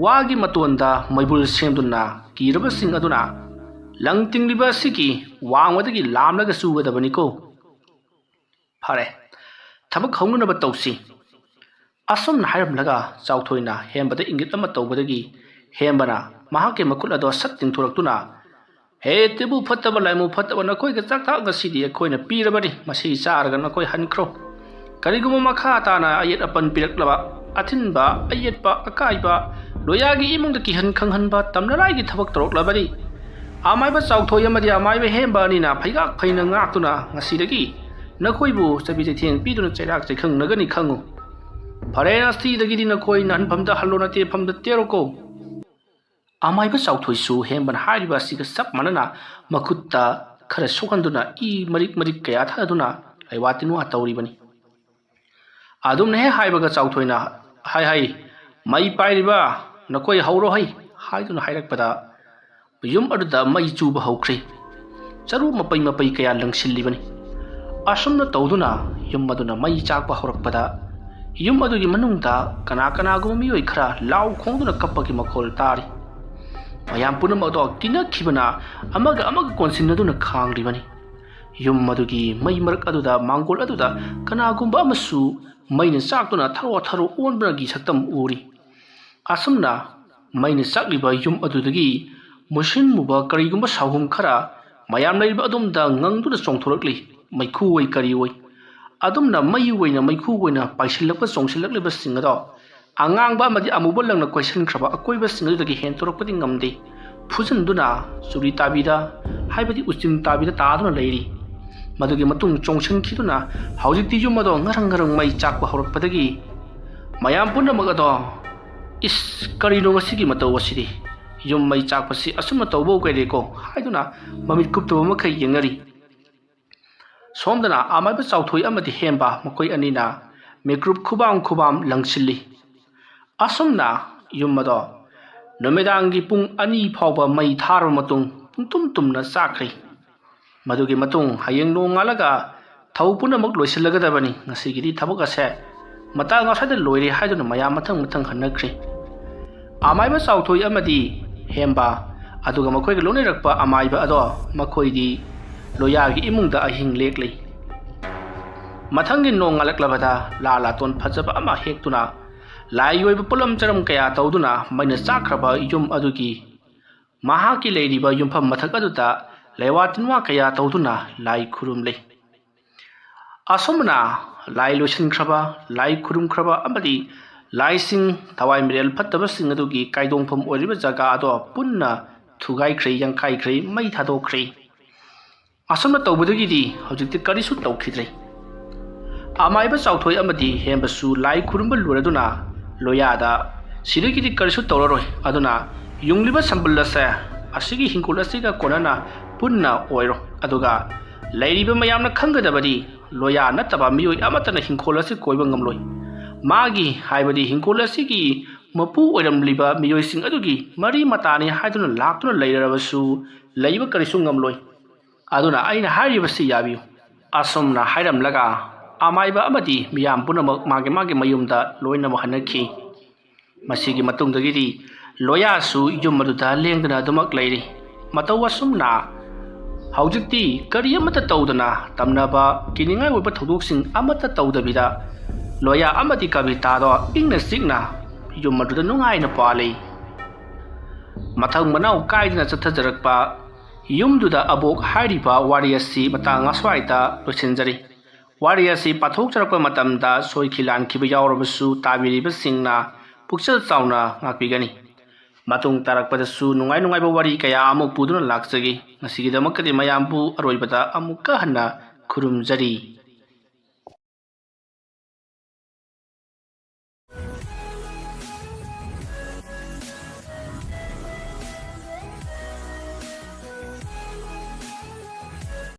ꯋꯥꯒꯤ ꯃꯇꯣꯟꯗ ꯃꯩꯕꯨꯜ ꯁꯦꯝꯗꯨꯅ ꯀꯤꯔꯕꯁꯤꯡ ꯑꯗꯨꯅ ꯂꯪ ꯇꯤꯡꯂꯤꯕ ꯑꯁꯤꯒꯤ ꯋꯥꯡꯃꯗꯒꯤ ꯂꯥꯝꯂꯒ ꯆꯨꯒꯗꯕꯅꯤꯀꯣ꯫" "ꯐꯔꯦ, ꯊꯕꯛ ꯍꯧꯅꯅꯕ ꯇꯧꯁꯤ꯫" ꯑꯁꯨꯝꯅ ꯍꯥꯏꯔꯝꯂꯒ ꯆꯥꯎꯊꯣꯏꯅ ꯍꯦꯝꯕꯗ ꯏꯪꯒꯤꯠ ꯑꯃ ꯇꯧꯕꯗꯒꯤ ꯍꯦꯝꯕꯅ ꯃꯍꯥꯛꯀꯤ ꯃꯈꯨꯠ ꯑꯗꯣ ꯁꯠ ꯇꯤꯡꯊꯣꯔꯛꯇꯨꯅ, "ꯍꯦ ꯇꯤꯕꯨ ꯐꯠꯇꯕ, ꯂꯥꯏꯃꯨ ꯐꯠꯇꯕ, ꯅꯈꯣꯏꯒꯤ ꯆꯥꯛꯊꯥꯛ ꯉꯁꯤꯗꯤ ꯑꯩꯈꯣꯏꯅ ꯄꯤꯔꯕꯅꯤ, ꯃꯁꯤ ꯆꯥꯔꯒ ꯅꯈꯣꯏ ꯍꯟꯈ꯭ꯔꯣ꯫ ꯀꯔꯤꯒꯨꯝꯕ ꯃꯈꯥ ꯇꯥꯅ ꯑꯌꯦꯠ ꯑꯄꯟ ꯄꯤꯔꯛꯂꯕ, ꯑꯊꯤꯟꯕ, ꯑꯌꯦꯠꯄ, ꯑꯀꯥꯏꯕ, ꯂꯣꯌꯥꯒꯤ ꯏꯃꯨꯡꯗ ꯀꯤꯍꯟ ꯈꯪꯍꯟꯕ, ꯇꯝꯅꯔꯥꯏꯒꯤ ꯊꯕꯛ ꯇꯧꯔꯛꯂꯕꯗꯤ, ꯑꯃꯥꯏꯕ ꯆꯥꯎꯊꯣꯏ ꯑꯃꯗꯤ ꯑꯃꯥꯏꯕ ꯍꯦꯝꯕ ꯑꯅꯤꯅ ꯐꯩꯒꯥꯛ ꯐꯩꯅ ꯉꯥꯛꯇꯨꯅ ꯉꯁꯤꯗꯒꯤ ꯅꯈꯣꯏꯕꯨ ꯆꯩꯕꯤ ꯆꯩꯊꯦꯡ ꯄꯤꯗꯨꯅ ꯆꯩꯔꯥꯛ ꯆꯩꯈꯪꯅꯒꯅꯤ ꯈꯪꯉꯨ꯫ ꯐꯔꯦ, ꯉꯁꯤꯗꯒꯤꯗꯤ ꯅꯈꯣꯏ ꯅꯍꯟꯐꯝꯗ ꯍꯜꯂꯣ, ꯅꯇꯦꯐꯝꯗ ꯇꯦꯔꯣꯀꯣ꯫" ꯑꯃꯥꯏꯕ ꯆꯥꯎꯊꯣꯏꯁꯨ ꯍꯦꯝꯕꯅ ꯍꯥꯏꯔꯤꯕ ꯑꯁꯤꯒ ꯆꯞ ꯃꯥꯟꯅꯅ ꯃꯈꯨꯠꯇ ꯈꯔ ꯁꯣꯛꯍꯟꯗꯨꯅ ꯏ ꯃꯔꯤꯛ ꯃꯔꯤꯛ ꯀꯌꯥ ꯊꯥꯗꯨꯅ ꯂꯩꯋꯥ ꯇꯤꯟꯋꯥ ꯇꯧꯔꯤꯕꯅꯤ꯫ ꯑꯗꯨꯝꯅ ꯍꯦꯛ ꯍꯥꯏꯕꯒ ꯆꯥꯎꯊꯣꯏꯅ, "ꯍꯥꯏ ꯍꯥꯏ, ꯃꯩ ꯄꯥꯏꯔꯤꯕ ꯅꯈꯣꯏ ꯍꯧꯔꯣ ꯍꯩ" ꯍꯥꯏꯗꯨꯅ ꯍꯥꯏꯔꯛꯄꯗ ꯌꯨꯝ ꯑꯗꯨꯗ ꯃꯩ ꯆꯨꯕ ꯍꯧꯈ꯭ꯔꯦ꯫ ꯆꯔꯨ ꯃꯄꯩ ꯃꯄꯩ ꯀꯌꯥ ꯂꯪꯁꯤꯜꯂꯤꯕꯅꯤ꯫ ꯑꯁꯨꯝꯅ ꯇꯧꯗꯨꯅ ꯌꯨꯝ ꯑꯗꯨꯅ ꯃꯩ ꯆꯥꯛꯄ ꯍꯧꯔꯛꯄꯗ ꯌꯨꯝ ꯑꯗꯨꯒꯤ ꯃꯅꯨꯡꯗ ꯀꯅꯥ ꯀꯅꯥꯒꯨꯝꯕ ꯃꯤꯑꯣꯏ ꯈꯔ ꯂꯥꯎ ꯈꯣꯡꯗꯨꯅ ꯀꯞꯄꯒꯤ ꯃꯈꯣꯜ ꯇꯥꯔꯤ꯫ ꯃꯌꯥꯝ ꯄꯨꯝꯅꯃꯛ ꯑꯗꯣ ꯀꯤꯅꯈꯤꯕꯅ ꯑꯃꯒ ꯑꯃꯒ ꯀꯣꯟꯁꯤꯟꯅꯗꯨꯅ ꯈꯥꯡꯂꯤꯕꯅꯤ꯫ ꯌꯨꯝ ꯑꯗꯨꯒꯤ ꯃꯩ ꯃꯔꯛ ꯑꯗꯨꯗ ꯃꯥꯡꯒꯣꯜ ꯑꯗꯨꯗ ꯀꯅꯥꯒꯨꯝꯕ ꯑꯃꯁꯨ ꯃꯩꯅ ꯆꯥꯛꯇꯨꯅ ꯊꯔꯣ ꯊꯔꯣ ꯑꯣꯟꯕꯒꯤ ꯁꯛꯇꯝ ꯎꯔꯤ꯫ ꯑꯁꯨꯝꯅ ꯃꯩꯅ ꯆꯥꯛꯂꯤꯕ ꯌꯨꯝ ꯑꯗꯨꯗꯒꯤ ꯃꯨꯁꯤꯟ ꯃꯨꯕ ꯀꯔꯤꯒꯨꯝꯕ ꯁꯥꯍꯨꯝ ꯈꯔ ꯃꯌꯥꯝ ꯂꯩꯔꯤꯕ ꯑꯗꯣꯝꯗ ꯉꯪꯗꯨꯅ ꯆꯣꯡꯊꯣꯔꯛꯂꯤ꯫ ꯃꯩꯈꯨ ꯑꯣꯏ ꯀꯔꯤ ꯑꯣꯏ, ꯑꯗꯨꯝꯅ ꯃꯩ ꯑꯣꯏꯅ ꯃꯩꯈꯨ ꯑꯣꯏꯅ ꯄꯥꯏꯁꯤꯜꯂꯛꯄ ꯆꯣꯡꯁꯤꯜꯂꯛꯂꯤꯕꯁꯤꯡ ꯑꯗꯣ ꯑꯉꯥꯡꯕ ꯑꯃꯗꯤ ꯑꯃꯨꯕ ꯂꯪꯅ ꯀꯣꯏꯁꯤꯟꯈ꯭ꯔꯕ ꯑꯀꯣꯏꯕꯁꯤꯡ ꯑꯗꯨꯗꯒꯤ ꯍꯦꯟꯗꯣꯔꯛꯄꯗꯤ ꯉꯝꯗꯦ꯫ ꯐꯨꯖꯤꯟꯗꯨꯅ ꯆꯨꯔꯤ ꯇꯥꯕꯤꯗ, ꯍꯥꯏꯕꯗꯤ ꯎꯆꯤꯟ ꯇꯥꯕꯤꯗ ꯇꯥꯗꯨꯅ ꯂꯩꯔꯤ꯫ ꯃꯗꯨꯒꯤ ꯃꯇꯨꯡ ꯆꯣꯡꯁꯤꯟꯈꯤꯗꯨꯅ ꯍꯧꯖꯤꯛꯇꯤ ꯌꯨꯝ ꯑꯗꯣ ꯉꯔꯪ ꯉꯔꯪ ꯃꯩ ꯆꯥꯛꯄ ꯍꯧꯔꯛꯄꯗꯒꯤ ꯃꯌꯥꯝ ꯄꯨꯝꯅꯃꯛ ꯑꯗꯣ, "ꯏꯁ, ꯀꯔꯤꯅꯣ ꯉꯁꯤꯒꯤ ꯃꯇꯧ ꯑꯁꯤꯗꯤ? ꯌꯨꯝ ꯃꯩ ꯆꯥꯛꯄꯁꯤ ꯑꯁꯨꯝꯅ ꯇꯧꯕ ꯀꯩꯔꯦꯀꯣ?" ꯍꯥꯏꯗꯨꯅ ꯃꯃꯤꯠ ꯀꯨꯞꯇꯕ ꯃꯈꯩ ꯌꯦꯡꯅꯔꯤ꯫ ꯁꯣꯝꯗꯅ ꯑꯃꯥꯏꯕ ꯆꯥꯎꯊꯣꯏ ꯑꯃꯗꯤ ꯍꯦꯝꯕ ꯃꯈꯣꯏ ꯑꯅꯤꯅ ꯃꯤꯀ꯭ꯔꯨꯞ ꯈꯨꯕꯥꯝ ꯈꯨꯕꯥꯝ ꯂꯪꯁꯤꯜꯂꯤ꯫ ꯑꯁꯨꯝꯅ ꯌꯨꯝ ꯑꯗꯣ ꯅꯨꯃꯤꯗꯥꯡꯒꯤ ꯄꯨꯡ ꯑꯅꯤ ꯐꯥꯎꯕ ꯃꯩ ꯊꯥꯔꯕ ꯃꯇꯨꯡ ꯄꯨꯡꯇꯨꯝ ꯇꯨꯝꯅ ꯆꯥꯛꯈ꯭ꯔꯦ꯫ ꯃꯗꯨꯒꯤ ꯃꯇꯨꯡ ꯍꯌꯦꯡ ꯅꯣꯡꯉꯥꯜꯂꯒ ꯊꯧ ꯄꯨꯝꯅꯃꯛ ꯂꯣꯏꯁꯤꯜꯂꯒꯗꯕꯅꯤ꯫ ꯉꯁꯤꯒꯤꯗꯤ ꯊꯕꯛ ꯑꯁꯦ ꯃꯇꯥꯡ ꯑꯁ꯭ꯋꯥꯏꯗ ꯂꯣꯏꯔꯦ ꯍꯥꯏꯗꯨꯅ ꯃꯌꯥꯝ ꯃꯊꯪ ꯃꯊꯪ ꯍꯟꯅꯈ꯭ꯔꯦ꯫ ꯑꯃꯥꯏꯕ ꯆꯥꯎꯊꯣꯏ ꯑꯃꯗꯤ ꯍꯦꯝꯕ, ꯑꯗꯨꯒ ꯃꯈꯣꯏꯒ ꯂꯣꯏꯅꯔꯛꯄ ꯑꯃꯥꯏꯕ ꯑꯗꯣ ꯃꯈꯣꯏꯗꯤ ꯂꯣꯌꯥꯒꯤ ꯏꯃꯨꯡꯗ ꯑꯍꯤꯡ ꯂꯦꯛꯂꯤ꯫ ꯃꯊꯪꯒꯤ ꯅꯣꯡꯉꯥꯜꯂꯛꯂꯕꯗ ꯂꯥ ꯂꯥꯇꯣꯟ ꯐꯖꯕ ꯑꯃ ꯍꯦꯛꯇꯨꯅ ꯂꯥꯏꯒꯤ ꯑꯣꯏꯕ ꯄꯣꯠꯂꯝ ꯆꯔꯝ ꯀꯌꯥ ꯇꯧꯗꯨꯅ ꯃꯩꯅ ꯆꯥꯛꯈ꯭ꯔꯕ ꯌꯨꯝ ꯑꯗꯨꯒꯤ ꯃꯍꯥꯛꯀꯤ ꯂꯩꯔꯤꯕ ꯌꯨꯝꯐꯝ ꯃꯊꯛ ꯑꯗꯨꯗ ꯂꯩꯋꯥ ꯇꯤꯟꯋꯥ ꯀꯌꯥ ꯇꯧꯗꯨꯅ ꯂꯥꯏ ꯈꯨꯔꯨꯝꯂꯤ꯫ ꯑꯁꯨꯝꯅ ꯂꯥꯏ ꯂꯣꯏꯁꯤꯟꯈ꯭ꯔꯕ, ꯂꯥꯏ ꯈꯨꯔꯨꯝꯈ꯭ꯔꯕ ꯑꯃꯗꯤ ꯂꯥꯏꯁꯤꯡ, ꯊꯋꯥꯏ ꯃꯤꯔꯦꯜ ꯐꯠꯇꯕꯁꯤꯡ ꯑꯗꯨꯒꯤ ꯀꯥꯏꯗꯣꯡꯐꯝ ꯑꯣꯏꯔꯤꯕ ꯖꯒꯥ ꯑꯗꯣ ꯄꯨꯟꯅ ꯊꯨꯒꯥꯏꯈ꯭ꯔꯦ, ꯌꯥꯡꯈꯥꯏꯈ꯭ꯔꯦ, ꯃꯩ ꯊꯥꯗꯣꯛꯈ꯭ꯔꯦ꯫ ꯑꯁꯨꯝꯅ ꯇꯧꯕꯗꯒꯤꯗꯤ ꯍꯧꯖꯤꯛꯇꯤ ꯀꯔꯤꯁꯨ ꯇꯧꯈꯤꯗ꯭ꯔꯦ꯫ ꯑꯃꯥꯏꯕ ꯆꯥꯎꯊꯣꯏ ꯑꯃꯗꯤ ꯍꯦꯝꯕꯁꯨ ꯂꯥꯏ ꯈꯨꯔꯨꯝꯕ ꯂꯣꯏꯔꯗꯨꯅ ꯂꯣꯌꯥꯗ, "ꯁꯤꯗꯒꯤꯗꯤ ꯀꯔꯤꯁꯨ ꯇꯧꯔꯔꯣꯏ, ꯑꯗꯨꯅ ꯌꯨꯡꯂꯤꯕ ꯁꯝꯕꯜ ꯑꯁꯦ ꯑꯁꯤꯒꯤ ꯍꯤꯡꯈꯣꯜ ꯑꯁꯤꯒ ꯀꯣꯟꯅꯅ ꯄꯨꯟꯅ ꯑꯣꯏꯔꯣ꯫ ꯑꯗꯨꯒ ꯂꯩꯔꯤꯕ ꯃꯌꯥꯝꯅ ꯈꯪꯒꯗꯕꯗꯤ ꯂꯣꯌꯥ ꯅꯠꯇꯕ ꯃꯤꯑꯣꯏ ꯑꯃꯠꯇꯅ ꯍꯤꯡꯈꯣꯜ ꯑꯁꯤ ꯀꯣꯏꯕ ꯉꯝꯂꯣꯏ꯫ ꯃꯥꯒꯤ, ꯍꯥꯏꯕꯗꯤ ꯍꯤꯡꯈꯣꯜ ꯑꯁꯤꯒꯤ ꯃꯄꯨ ꯑꯣꯏꯔꯝꯂꯤꯕ ꯃꯤꯑꯣꯏꯁꯤꯡ ꯑꯗꯨꯒꯤ ꯃꯔꯤ ꯃꯇꯥꯅꯤ ꯍꯥꯏꯗꯨꯅ ꯂꯥꯛꯇꯨꯅ ꯂꯩꯔꯕꯁꯨ ꯂꯩꯕ ꯀꯔꯤꯁꯨ ꯉꯝꯂꯣꯏ꯫ ꯑꯗꯨꯅ ꯑꯩꯅ ꯍꯥꯏꯔꯤꯕꯁꯤ ꯌꯥꯕꯤꯌꯨ꯫ ꯑꯁꯨꯝꯅ ꯍꯥꯏꯔꯝꯂꯒ ꯑꯃꯥꯏꯕ ꯑꯃꯗꯤ ꯃꯤꯌꯥꯝ ꯄꯨꯝꯅꯃꯛ ꯃꯥꯒꯤ ꯃꯥꯒꯤ ꯃꯌꯨꯝꯗ ꯂꯣꯏꯅꯃꯛ ꯍꯟꯅꯈꯤ꯫ ꯃꯁꯤꯒꯤ ꯃꯇꯨꯡꯗꯒꯤꯗꯤ ꯂꯣꯌꯥꯁꯨ ꯌꯨꯝ ꯑꯗꯨꯗ ꯂꯦꯡꯗꯅ ꯑꯗꯨꯃꯛ ꯂꯩꯔꯤ꯫ ꯃꯇꯧ ꯑꯁꯨꯝꯅ ꯍꯧꯖꯤꯛꯇꯤ ꯀꯔꯤ ꯑꯃꯠꯇ ꯇꯧꯗꯅ, ꯇꯝꯅꯕ ꯀꯤꯅꯤꯡꯉꯥꯏ ꯑꯣꯏꯕ ꯊꯧꯗꯣꯛꯁꯤꯡ ꯑꯃꯠꯇ ꯇꯧꯗꯕꯤꯗ, ꯂꯣꯌꯥ ꯑꯃꯗꯤ ꯀꯕꯤꯇꯥꯗꯣ ꯏꯪꯅ ꯆꯤꯛꯅ ꯌꯨꯝ ꯑꯗꯨꯗ ꯅꯨꯡꯉꯥꯏꯅ ꯄꯥꯜꯂꯤ꯫ ꯃꯊꯪ ꯃꯅꯥꯎ ꯀꯥꯏꯗꯅ ꯆꯠꯊꯖꯔꯛꯄ ꯌꯨꯝꯗꯨꯗ ꯑꯕꯣꯛ ꯍꯥꯏꯔꯤꯕ ꯋꯥꯔꯤ ꯑꯁꯤ ꯃꯇꯥꯡ ꯑꯁ꯭ꯋꯥꯏꯗ ꯂꯣꯏꯁꯤꯟꯖꯔꯤ꯫ ꯋꯥꯔꯤ ꯑꯁꯤ ꯄꯥꯊꯣꯛꯆꯔꯛꯄ ꯃꯇꯝꯗ ꯁꯣꯏꯈꯤ ꯂꯥꯟꯈꯤꯕ ꯌꯥꯎꯔꯕꯁꯨ ꯇꯥꯕꯤꯔꯤꯕꯁꯤꯡꯅ ꯄꯨꯛꯆꯦꯜ ꯆꯥꯎꯅ ꯉꯥꯛꯄꯤꯒꯅꯤ꯫ ꯃꯇꯨꯡ ꯇꯥꯔꯛꯄꯗꯁꯨ ꯅꯨꯡꯉꯥꯏ ꯅꯨꯡꯉꯥꯏꯕ ꯋꯥꯔꯤ ꯀꯌꯥ ꯑꯃꯨꯛ ꯄꯨꯗꯨꯅ ꯂꯥꯛꯆꯒꯦ꯫ ꯉꯁꯤꯒꯤꯗꯃꯛꯇꯗꯤ ꯃꯌꯥꯝꯕꯨ ꯑꯔꯣꯏꯕꯗ ꯑꯃꯨꯛꯀ ꯍꯟꯅ ꯈꯨꯔꯨꯝꯖꯔꯤ꯫